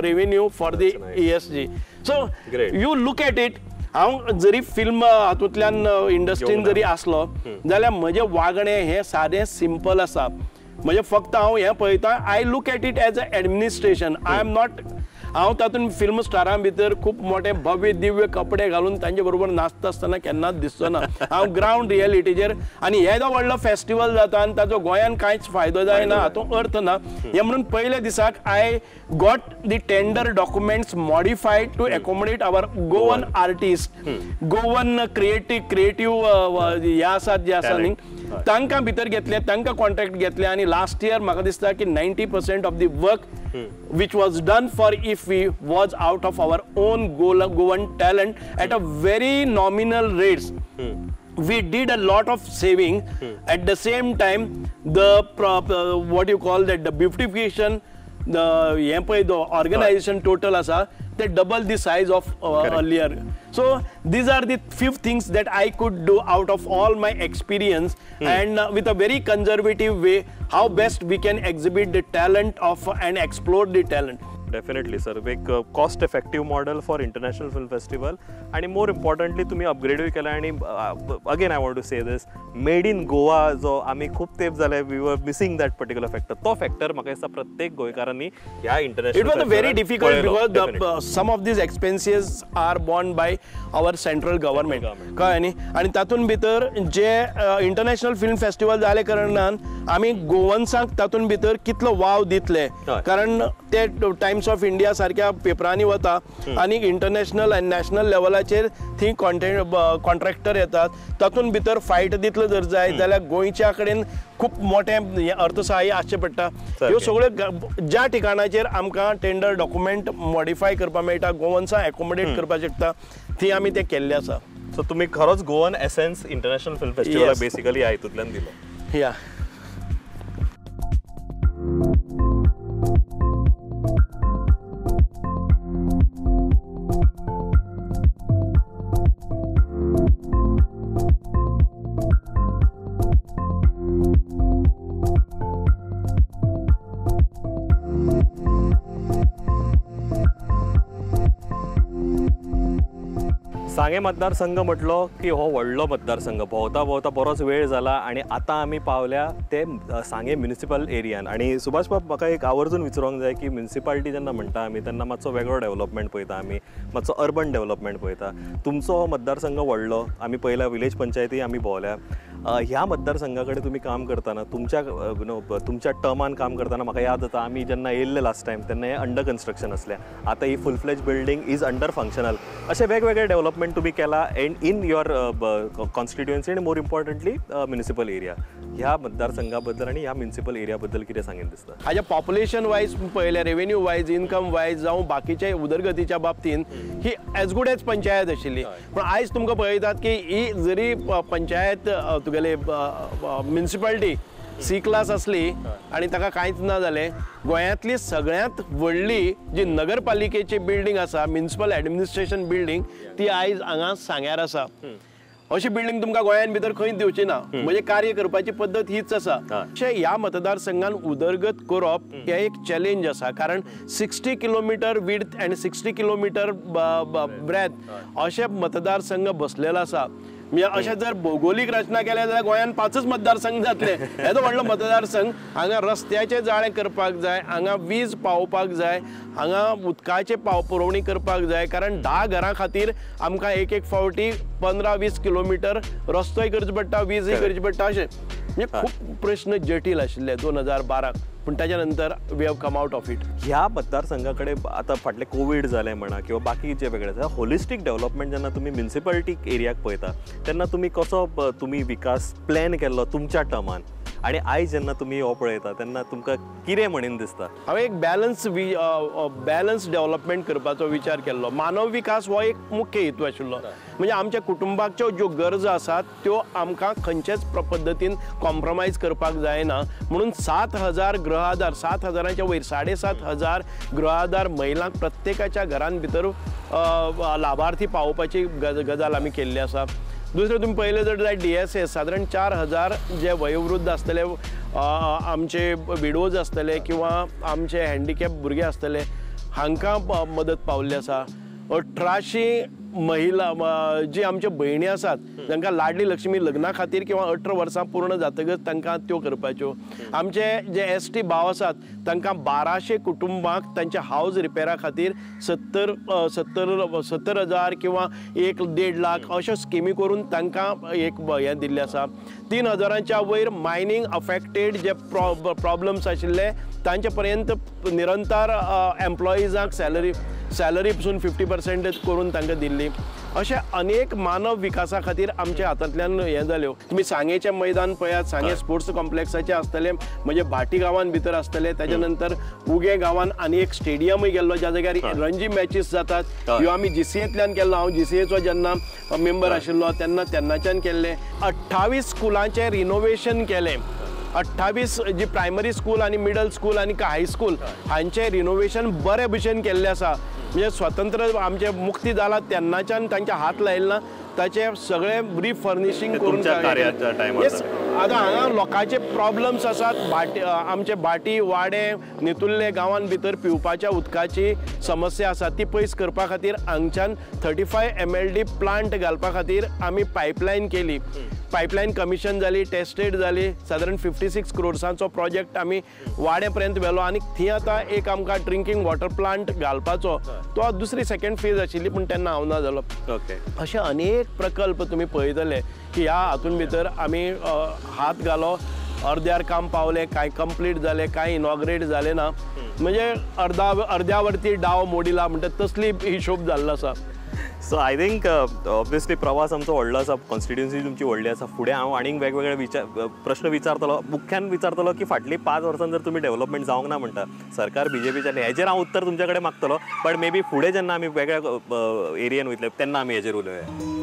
revenue for the ESG. So you look at it. हांव जरी film हातूंतल्यान इंडस्ट्रीन जरी आसलो जाल्यार म्हजें वागणें हें सादें सिंपल आसा. म्हणजे फक्त हांव हें पळयता, I look at it as a administration. I am not, हांव तातूंत फिल्म स्टारां भितर खूब मोठे भव्य दिव्य कपडे घालून तांचे बरोबर नाचता आसतना केन्नाच दिसचो ना. हांव ग्रावंड रियलिटीचेर, आनी येदो व्हडलो फेस्टिवल जाता आनी ताचो गोंयान कांयच फायदो जायना हातूंत अर्थ ना हें म्हणून पयल्या दिसाक I got the tender documents modified to accommodate our Goan artist, Goan creative हे आसात जे आसा न्ही, तांकां भितर घेतले, तांकां कॉन्ट्रॅक्ट घेतले. आनी लास्ट इयर म्हाका दिसता की 90% of the work which was done for IFFI was out of our own Goan talent at a very nominal rates. We did a lot of saving. At the same time, the what you call that, the beautification, the the organization total asa, they double the size of earlier. So these are the few things that I could do out of all my experience, and with a very conservative way, how best we can exhibit the talent of and explore the talent. Definitely sir, एक cost effective model for international film festival, आनी मोर importantly तुमी अपग्रेडूय केला. आनी again I want to say this, made in Goa जो आमी खूब तेंप जाले we were missing that particular factor, तो फॅक्टर म्हाका दिसता प्रत्येक गोंयकारांनी ह्या international. It was very difficult because some of these expenses are borne by our central government, कळ्ळें न्ही. आनी तातूंत भितर जे इंटरनॅशनल फिल्म फेस्टिवल जाले कारणान आमी गोवन्सांक तातूंत भितर कितलो वाव दितले, कारण ते टायम्स ऑफ इंडिया सारक्या पेपरांनी वता आनी इंटरनॅशनल आनी नॅशनल लेवलाचेर थंय कॉन्ट्रॅक्टर येतात, तातूंत भितर फायट दितलो जर जाय जाल्यार गोंयच्या कडेन खूब मोठें अर्थसहाय्य आसचें पडटा. ह्यो सगळ्यो ज्या ठिकाणाचेर आमकां टेंडर डॉक्युमेंट मॉडिफाय करपाक मेळटा, गोवन्सां एकोमोडेट करपाक शकता, थंय आमी तें केल्लें आसा. सो तुमी खरोच Goan essence international film festival basically ह्या हितूंतल्यान दिलो. या सांगें मतदारसंघ म्हटलो की हो व्हडलो मतदारसंघ, भोंवता भोंवता बरोच वेळ जाला आनी आतां आमी पावल्या ते सांगें म्युनिसिपल एरियान. आनी सुभाष बाब, म्हाका एक आवर्जून विचारूंक जाय की म्युनिसिपालिटी जेन्ना म्हणटा आमी तेन्ना मातसो वेगळो डेव्हलपमेंट पळयता आमी, मातसो अर्बन डेव्हलपमेंट पळयता. तुमचो हो मतदारसंघ व्हडलो, आमी पयल्या विलेज पंचायती आमी भोंवल्या. ह्या मतदारसंघा कडेन तुमी काम करतना, तुमच्या तुमच्या टर्मान काम करतना म्हाका याद जाता आमी जेन्ना येयल्ले लास्ट टायम तेन्ना हें अंडर कन्स्ट्रक्शन आसलें, आतां ही full fledge building is under functional. अशें वेगवेगळे डेव्हलपमेंट तुमी केला and in your constituency and more importantly municipal area. ह्या मतदारसंघा बद्दल आनी ह्या म्युनिसिपल एरिया बद्दल कितें सांगीन दिसता? हाज्या पॉप्युलेशन वायज पळयल्यार, रेवेन्यू वायज, इन्कम वायज जावं बाकीचे उदरगतीच्या बाबतींत ही एज गुड एज पंचायत आशिल्ली. पूण आयज तुमकां पळयतात की ही जरी पंचायत तुगेले म्युनिसिपालिटी सी क्लास आसली आनी ताका कांयच ना जालें, गोंयांतली सगळ्यांत व्हडली जी नगरपालिकेची बिल्डींग आसा, म्युनिसिपल एडमिनिस्ट्रेशन बिल्डींग, ती आयज हांगा सांग्यार आसा. अशी बिल्डींग तुमकां गोंयांत भितर खंयच दिवची ना. म्हणजे कार्य करपाची पद्दत हीच आसा. अशें ह्या मतदारसंघान उदरगत करप हें एक चॅलेंज आसा, कारण 60 kilometre width and 60 kilometre breadth अशें मतदारसंघ बसलेलो आसा. म्हणजे अशें जर भौगोलीक रचना केल्या जाल्यार गोंयांत 5च मतदारसंघ जातले. येदो व्हडलो मतदारसंघ, हांगा रस्त्याचें जाळें करपाक जाय, हांगा वीज पावोवपाक जाय, हांगा उदकाचे पुरवणी करपाक जाय, कारण 10 घरां खातीर आमकां एक एक फावटी 15-20 किलोमिटर रस्तोय करचो पडटा, वीजय करची पडटा. अशें म्हणजे खूब प्रश्न जटील आशिल्ले 2012, पूण ताच्या नंतर we have come out of it. ह्या मतदारसंघा कडेन आतां फाटलें कोवीड जालें म्हणा किंवा बाकी जे वेगळे आसा, होलिस्टीक डेव्हलपमेंट जेन्ना तुमी म्युनिसिपालिटी एरियाक पळयता तेन्ना तुमी कसो तुमी विकास प्लॅन केल्लो तुमच्या टर्मान, आनी आयज जेन्ना तुमी हो पळयता तेन्ना तुमकां कितें म्हणीन दिसता? हांवें एक बॅलन्स डेव्हलपमेंट करपाचो विचार केल्लो. मानव विकास हो एक मुख्य हेतू आशिल्लो. म्हणजे आमच्या कुटुंबाच्यो ज्यो गरजो आसात त्यो आमकां खंयचेच पद्दतीन कॉम्प्रोमायज करपाक जायना म्हणून 7,000 गृहाधार, 7,000च्या वयर 7,500 गृहाधार महिलांक प्रत्येकाच्या घरान भितर लाभार्थी पावोवपाची गजाल आमी केल्ली आसा. दुसरें तुमी पळयलें जर जाल्यार DSS सादारण 4,000 जे वयोवृद्ध आसतले, आमचे विडोज आसतले किंवा आमचे हँडिकॅप भुरगे आसतले हांकां मदत पावल्ली आसा. 1800 महिला जी आमच्यो भयणी आसात तांकां लाडली लक्ष्मी लग्ना खातीर किंवा 18 वर्सां पूर्ण जातकच तांकां त्यो करपाच्यो. आमचे जे ST भाव आसात तांकां 1200 कुटुंबांक तांच्या हावज रिपेरा खातीर 70,000 किंवा 1-1.5 लाख अश्यो स्किमी करून तांकां एक हें दिल्लें आसा. 3,000च्या वयर मायनींग अफेक्टेड जे प्रॉब्लम्स आशिल्ले तांचे पर्यंत निरंतर एम्प्लॉइजांक सॅलरी पसून 50% करून तांकां दिल्ली. अशे अनेक मानव विकासा खातीर आमच्या हातांतल्यान हें जाल्यो. तुमी सांगेचें मैदान पळयात, सांगे स्पोर्ट्स कॉम्प्लेक्साचें आसतलें, म्हणजे भाटी गांवान भितर आसतलें, ताच्या नंतर उगे गांवान आनी एक स्टेडियमूय गेल्लो ज्या जाग्यार रणजी मॅचीस जातात, ह्यो आमी GCAंतल्यान केल्लो. हांव GCAचो जेन्ना मेंबर आशिल्लो तेन्ना तेन्नाच्यान केल्लें. 28 स्कुलांचें रिनोवेशन केलें. 28 जी प्रायमरी स्कूल आनी मिडल स्कूल आनी हायस्कूल हांचें रिनोवेशन बरे भशेन केल्लें आसा. म्हणजे स्वतंत्र आमचे मुक्ती जाला तेन्नाच्यान तांच्या हात लायले ना, ताचे सगळे रिफर्निशींग करून. आतां हांगा लोकांचे प्रॉब्लम्स आसात. भाटी आमचे भाटी वाडे नितुल्ले गांवान भितर पिवपाच्या उदकाची समस्या आसा, ती पयस करपा खातीर हांगच्यान 35 MLD plant घालपा खातीर आमी पायपलायन केली. पायपलायन कमिशन जाली, टेस्टेड जाली. सादारण 56 क्रोर्सांचो प्रोजेक्ट आमी वाडे पर्यंत व्हेलो आनी थंय आतां एक आमकां ड्रिंकींग वॉटर प्लांट घालपाचो, तो दुसरी सेकंड फेज आशिल्ली पूण तेन्ना हांव ना जालो. ओके, अशे अनेक प्रकल्प तुमी पळयतले की ह्या हातून भितर आमी हात घालो, अर्द्यार काम पावले, कांय कंप्लीट जाले, कांय इनॉग्रेट जाले ना, म्हणजे अर्द्यावरती डाव मोडिला म्हणटा तसली हिशोब जाल्लो आसा. सो I think obviously प्रवास आमचो व्हडलो आसा, कॉन्स्टिट्युएन्सी तुमची व्हडली आसा. फुडें हांव आनीक वेगवेगळे प्रश्न विचारतलो, मुख्यान विचारतलो की फाटली 5 वर्सां जर तुमी डेव्हलपमेंट जावंक ना म्हणटा सरकार BJPच्या, हेजेर हांव उत्तर तुमच्या कडेन मागतलो, बट मे बी फुडें जेन्ना आमी वेगळ्या एरियेन वयतले तेन्ना आमी हेजेर उलोवया.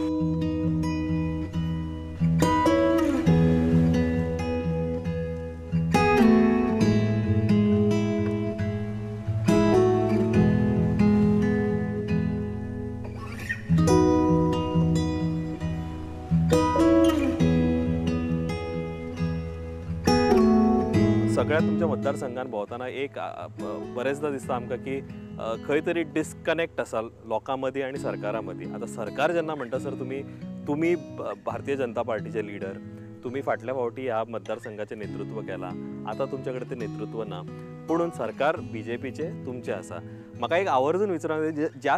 सगळ्या तुमच्या मतदारसंघात भोंवतना एक बरेचदा दिसता आमकां की खंय तरी डिस्कनेक्ट आसा लोकां मदीं आनी सरकारा मदीं. आतां सरकार जेन्ना म्हणटा सर तुमी भारतीय जनता पार्टीचे लिडर, तुमी फाटल्या फावटी ह्या मतदारसंघाचें नेतृत्व केलां, आतां तुमचे कडेन तें नेतृत्व ना, पुणून सरकार बीजेपीचें तुमचें आसा. म्हाका एक आवर्जून विचारूंक जाय, ज्या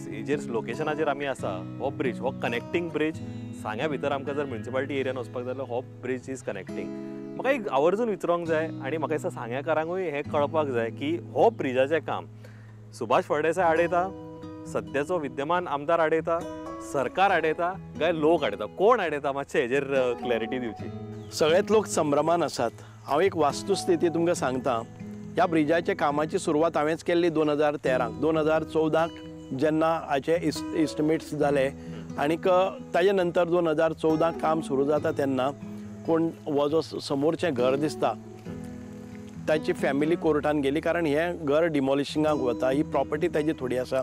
हेजेर लोकेशनाचेर आमी आसा हो ब्रिज, हो कनेक्टींग ब्रिज सांग्या भितर आमकां जर म्युनिसिपालिटी एरियान वचपाक जाल्यार हो ब्रिज is connecting. म्हाका एक आवर्जून विचारूंक जाय आनी म्हाका दिसता सांग्याकारांकूय हें कळपाक जाय की हो ब्रिजाचें काम सुभाष फळदेसाय आडयता, सद्याचो विद्यमान आमदार आडयता, सरकार आडयता काय लोक आडयता, कोण आडयता? मातशें हेजेर क्लॅरिटी दिवची. सगळेच लोक संभ्रमान आसात. हांव एक वास्तुस्थिती तुमकां सांगता. ह्या ब्रिजाच्या कामाची सुरवात हांवेंच केल्ली 2013. 2014 जेन्ना हाचे इस्टिमेट्स जाले आनीक ताजे नंतर 2014 काम सुरू जाता तेन्ना कोण हो जो समोरचें घर दिसता ताची फॅमिली कोर्टान गेली, कारण हें घर डिमॉलिशिंगाक वता, ही प्रॉपर्टी ताजी थोडी आसा.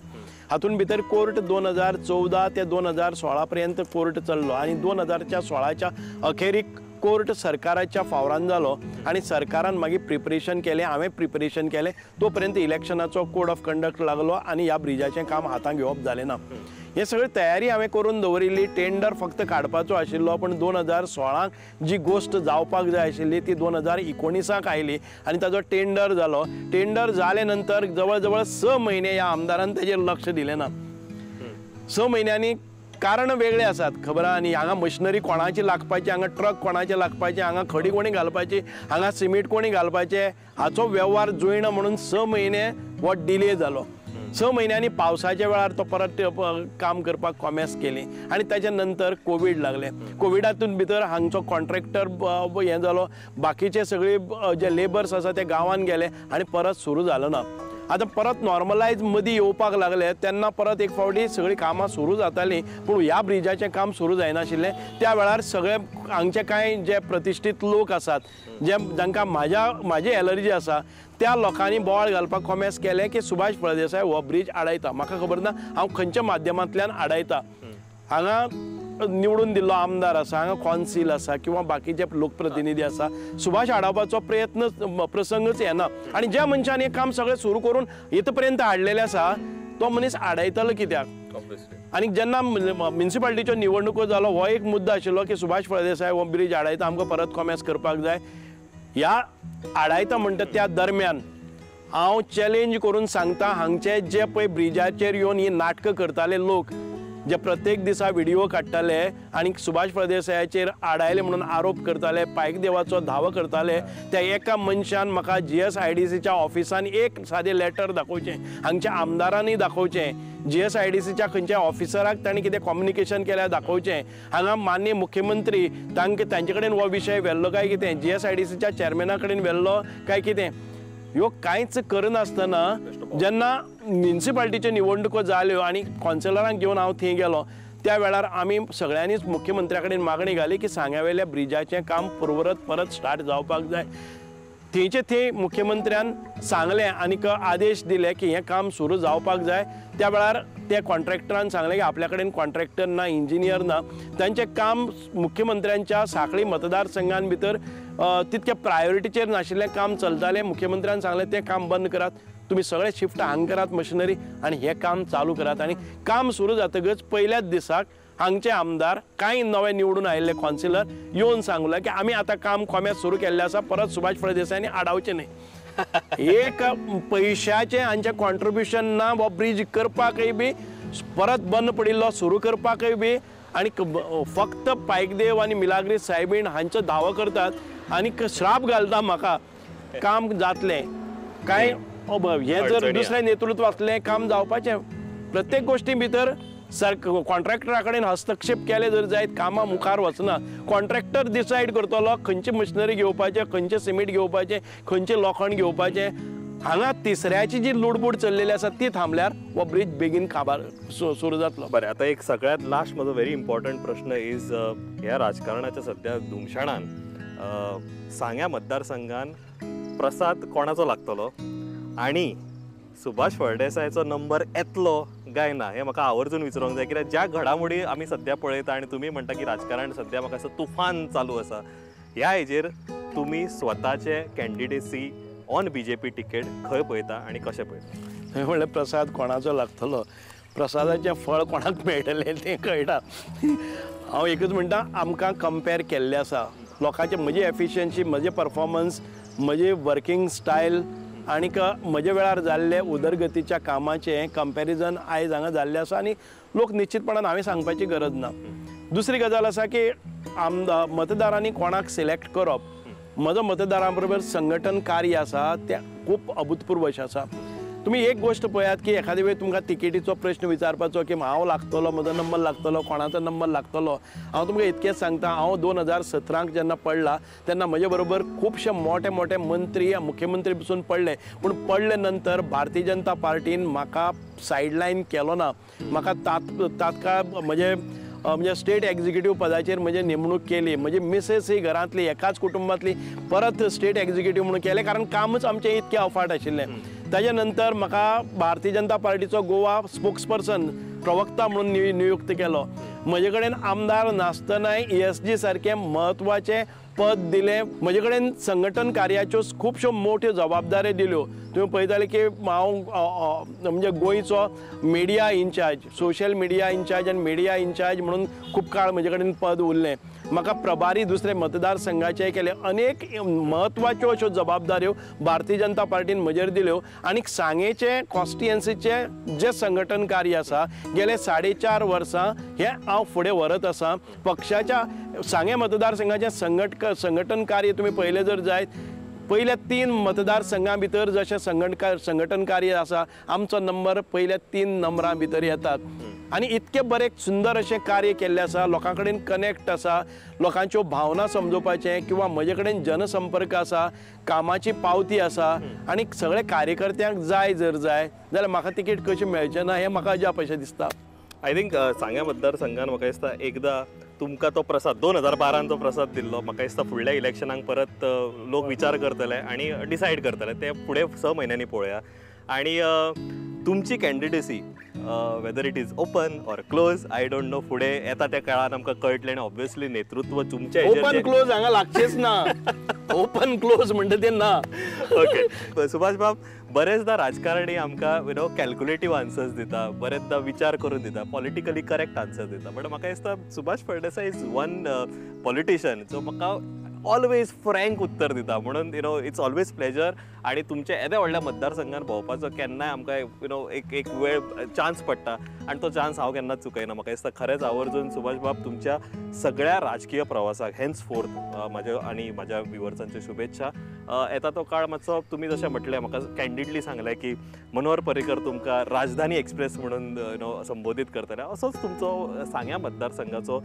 हातून भितर कोर्ट 2014 ते 2016 पर्यंत कोर्ट चल्लो आनी 2016च्या अखेरीक कोर्ट सरकाराच्या फावरान जालो आनी सरकारान मागीर प्रिपरेशन केलें, हांवें प्रिपरेशन केलें. तो पर्यंत इलेक्शनाचो कोड ऑफ कंडक्ट लागलो आनी ह्या ब्रिजाचें काम हातांत घेवप जालें ना. हे सगळी तयारी हांवें करून दवरिल्ली, टेंडर फक्त काडपाचो आशिल्लो. पूण 2016 जी गोश्ट जावपाक जाय आशिल्ली ती 2019 आयली आनी ताजो टेंडर जालो. टेंडर जाले नंतर जवळ जवळ 6 म्हयने ह्या आमदारान ताजेर लक्ष दिलें ना. 6 म्हयन्यांनी कारण वेगळे आसात खबर आहा. आनी हांगा मशिनरी कोणाची लागपाची, हांगा ट्रक कोणाचे लागपाचे, हांगा खडी कोणी घालपाची, हांगा सिमेंट कोणी घालपाचें, हाचो वेव्हार जुळना म्हणून 6 म्हयने हो डिले जालो. 6 म्हयन्यांनी पावसाच्या वेळार तो परत काम करपाक कॉमेस केली आनी ताच्या नंतर कोवीड लागले. कोविडातून भितर हांगचो कॉन्ट्रॅक्टर हें जालो, बाकीचे सगळे जे लेबर्स आसा ते गांवान गेले आनी परत सुरू जालो ना. आतां परत नॉर्मलायज मदीं येवपाक लागले तेन्ना परत एक फावटी सगळीं कामां सुरू जातालीं, पूण ह्या ब्रिजाचें काम सुरू जायनाशिल्लें. त्या वेळार सगळे हांगचे कांय जे प्रतिश्ठीत लोक आसात, जे जांकां म्हाजी एलर्जी आसा, त्या लोकांनी बोवाळ घालपाक कॉमेस केलें की सुभाष फळदेसाय हो ब्रीज आडायता. म्हाका खबर ना हांव खंयच्या माध्यमांतल्यान आडायता. हांगा निवडून दिल्लो आमदार आसा, हांगा कॉन्सील आसा किंवा बाकीचे लोकप्रतिनिधी आसा, सुभाष आडावपाचो प्रयत्न प्रसंगच येना. आनी ज्या मनशान हें काम सगळें सुरू करून इत पर्यंत हाडलेलें आसा तो मनीस आडायतलो कित्याक? आनी जेन्ना म्युनिसिपालिटीच्यो निवडणुको जालो हो एक मुद्दो आशिल्लो की सुभाष फळदेसाय हो ब्रीज आडायता, आमकां परत कॉमेस करपाक जाय. ह्या आडायता म्हणटा त्या दरम्यान हांव चॅलेंज करून सांगता, हांगचे जे पळय ब्रिजाचेर येवन ही नाटकां करताले लोक, जे प्रत्येक दिसा व्हिडिओ काडटाले आनी सुभाष फळदेसायाचेर आडायले म्हणून आरोप करताले, पायकदेवाचो धावो करताले, त्या एका मनशान म्हाका GSIDCच्या ऑफिसान एक सादें लेटर दाखोवचें, हांगच्या आमदारांनी दाखोवचें, GSIDCच्या खंयच्या ऑफिसराक तांणी कितें कम्युनिकेशन केल्यार दाखोवचें, हांगा माननीय मुख्यमंत्री तांकां तांचे कडेन हो विशय व्हेल्लो काय कितें, GSIDCच्या चॅरमॅना कडेन व्हेल्लो काय कितें, ह्यो कांयच करनासतना जेन्ना म्युनिसिपालिटीच्यो निवडणुको जाल्यो आनी कॉन्सिलरांक घेवन हांव थंय गेलो त्या वेळार आमी सगळ्यांनीच मुख्यमंत्र्या कडेन मागणी घाली की सांग्यावेल्या ब्रिजाचें काम पुर्वरत परत स्टार्ट जावपाक जाय. थंयचे थंय मुख्यमंत्र्यान सांगलें आनीक आदेश दिले की हें काम सुरू जावपाक जाय. त्या वेळार त्या कॉन्ट्रॅक्टरान सांगलें की आपल्या कडेन कॉन्ट्रॅक्टर ना, इंजिनियर ना, तांचें काम मुख्यमंत्र्यांच्या सांखळी मतदारसंघान भितर तितकें प्रायोरिटीचेर नाशिल्लें काम चलतालें. मुख्यमंत्र्यान सांगलें तें काम बंद करात, तुमी सगळे शिफ्ट हांग करात मशिनरी आनी हें काम चालू करात. आनी काम सुरू जातकच पयल्याच दिसाक हांगचे आमदार कांय नवे निवडून आयिल्ले कॉन्सिलर येवन सांगलें की आमी आतां काम कोमेस सुरू केल्लें आसा, परत सुभाष फळदेसायांनी आडावचें न्हय. एक पयशाचें हांचें कॉन्ट्रिब्युशन ना, हो ब्रीज करपाकय बी परत बंद पडिल्लो सुरू करपाकय बी, आनी फक्त पायकदेव आनी मिलाग्री सायबीण हांचो धावो करतात आनी श्राप घालता म्हाका काम जातलें काय. हें जर दुसरें नेतृत्व आसलें काम जावपाचें. प्रत्येक गोश्टी भितर सर कॉन्ट्रॅक्टरा कडेन हस्तक्षेप केले जर जायत कामां मुखार वचना. कॉन्ट्रॅक्टर डिसायड करतलो खंयची मशिनरी घेवपाचें, खंयचें सिमेंट घेवपाचें, खंयचें लोखण घेवपाचें. हांगा तिसऱ्याची जी लुडबूड चल्लेली आसा ती थांबल्यार हो ब्रीज बेगीन काबार सुरू जातलो. बरें, आतां एक सगळ्यांत लास्ट म्हजो व्हेरी इम्पॉर्टंट प्रश्न is, ह्या राजकारणाच्या सद्या धुमशणान सांग्या मतदारसंघान प्रसाद कोणाचो लागतलो आनी सुभाष फळदेसायाचो नंबर येतलो काय ना हें म्हाका आवर्जून विचारूंक जाय. कित्याक ज्या घडामोडी आमी सद्या पळयता आनी तुमी म्हणटा की राजकारण सद्या म्हाका असो तुफान चालू आसा, ह्या हेजेर तुमी स्वताचे कॅन्डिडेसी ऑन BJP ticket खंय पळयता आनी कशें पळयता? म्हणल्यार प्रसाद कोणाचो लागतलो, प्रसादाचें फळ कोणाक मेळटलें तें कळटा. हांव एकूच म्हणटा, आमकां कंपेर केल्लें आसा लोकांचे, म्हजी एफिशियन्सी, म्हजें परफॉर्मन्स, म्हजी वर्किंग स्टायल आनीक म्हजे वेळार जाल्ले उदरगतीच्या कामाचें कंपेरिजन आयज हांगा जाल्लें आसा आनी लोक निश्चितपणान हांवें सांगपाची गरज ना. दुसरी गजाल आसा की मतदारांनी कोणाक सिलेक्ट करप, म्हजो मतदारां बरोबर संघटन कार्य आसा तें खूब अभूतपूर्व अशें आसा. तुमी एक गोश्ट पळयात की एखादे वेळ तुमकां तिकेटीचो प्रश्न विचारपाचो की हांव लागतलो, म्हजो नंबर लागतलो, कोणाचो नंबर लागतलो, हांव तुमकां इतकेंच सांगता, हांव 2017 जेन्ना पडला तेन्ना म्हजे बरोबर खुबशे मोठे मोठे मंत्री मुख्यमंत्री पसून पडले, पूण पडले नंतर भारतीय जनता पार्टीन म्हाका सायडलायन केलो ना. म्हाका तात्काळ म्हजे म्हणजे स्टेट एक्झिक्युटीव पदाचेर म्हजी नेमणूक केली. म्हजी मिसेस ही घरांतली एकाच कुटुंबांतली परत स्टेट एक्झिक्युटीव म्हणून केलें, कारण कामच आमचें इतकें अफाट आशिल्लें. ताजे नंतर म्हाका भारतीय जनता पार्टीचो गोवा स्पोक्सपर्सन प्रवक्ता म्हणून नियुक्त केलो. म्हजे कडेन आमदार नासतनाय ESG सारकें म्हत्वाचें पद दिलें. म्हजे कडेन संघटन कार्याच्यो खुबश्यो मोठ्यो जबाबदाऱ्यो दिल्यो. तुमी पळयताले की हांव म्हणजे गोंयचो media incharge, social media incharge आनी मिडिया इन्चार्ज म्हणून खूब काळ म्हजे कडेन पद उरलें. म्हाका प्रभारी दुसरे मतदारसंघाचे केले. अनेक म्हत्वाच्यो अश्यो जबाबदाऱ्यो भारतीय जनता पार्टीन म्हजेर दिल्यो आनी सांगेचें कॉन्स्टिट्युएन्सीचें जें संघटन कार्य आसा गेले 4.5 वर्सां हें हांव फुडें व्हरत आसा. पक्षाच्या सांगें मतदारसंघाचें संघटन कार्य तुमी पळयलें जर जायत, पयल्या 3 मतदारसंघां भितर जशें संघटन कार्य आसा आमचो नंबर पयल्या 3 नंबरां भितर येतात आनी इतकें बरें सुंदर अशें कार्य केल्लें आसा. लोकां कडेन कनेक्ट आसा, लोकांच्यो भावना समजोवपाचें किंवा म्हजे कडेन जनसंपर्क आसा, कामाची पावती आसा आनी सगळे कार्यकर्त्यांक जाय जर जाय जाल्यार म्हाका तिकेट कशी मेळचें ना हें म्हाका अजाप अशें दिसता. I think सांगें मतदारसंघान म्हाका दिसता एकदां तुमकां तो प्रसाद 2012 तो प्रसाद दिल्लो, म्हाका दिसता फुडल्या इलेक्शनाक परत लोक विचार करतले आनी डिसायड करतले, ते फुडें 6 म्हयन्यांनी पळोवया. आनी तुमची candidacy whether it is open or close I don't know, फुडें येता त्या काळान आमकां कळटलें. आनी ऑब्वियसली नेतृत्व तुमचें ओपन क्लोज हांगा लागचेंच ना, ओपन क्लोज म्हणटा तें ना. ओके सुभाष बाब, बरेचदा राजकारणी आमकां you know calculative answers दिता, बरेचदा विचार करून दिता, पॉलिटिकली करेक्ट आन्सर्स दिता, बट म्हाका दिसता Subhash Phaldesai is one politician जो म्हाका ऑलवेज फ्रँक उत्तर दिता. म्हणून you know it's always pleasure. आनी तुमच्या येद्या व्हडल्या मतदारसंघान भोंवपाचो केन्नाय आमकां you know एक एक वेळ चान्स पडटा आनी तो चान्स हांव केन्नाच चुकयना. म्हाका दिसता खरेंच आवर्जून सुभाष बाब तुमच्या सगळ्या राजकीय प्रवासाक हेन्स फोर्थ म्हाज्या आनी म्हाज्या व्युवर्सांच्यो शुभेच्छा. येता तो काळ मातसो तुमी जशें म्हटलें म्हाका कॅन्डिडली सांगलें की मनोहर पर्रीकर तुमकां राजधानी एक्सप्रेस म्हणून you know संबोधीत करतले, असोच तुमचो सांग्या मतदारसंघाचो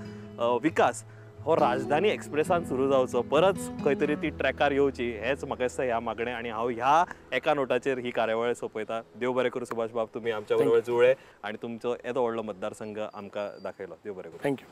विकास हो राजधानी एक्सप्रेसान सुरू जावचो, परत खंय तरी ती ट्रॅकार येवची हेंच म्हाका दिसता ह्या मागणें. आनी हांव ह्या एका नोटाचेर ही कार्यावळ सोंपयता. देव बरें करूं सुभाष बाब, तुमी आमच्या बरोबर जुळ्ळे आनी तुमचो येदो व्हडलो मतदारसंघ आमकां दाखयलो. देव बरें करूं. Thank you.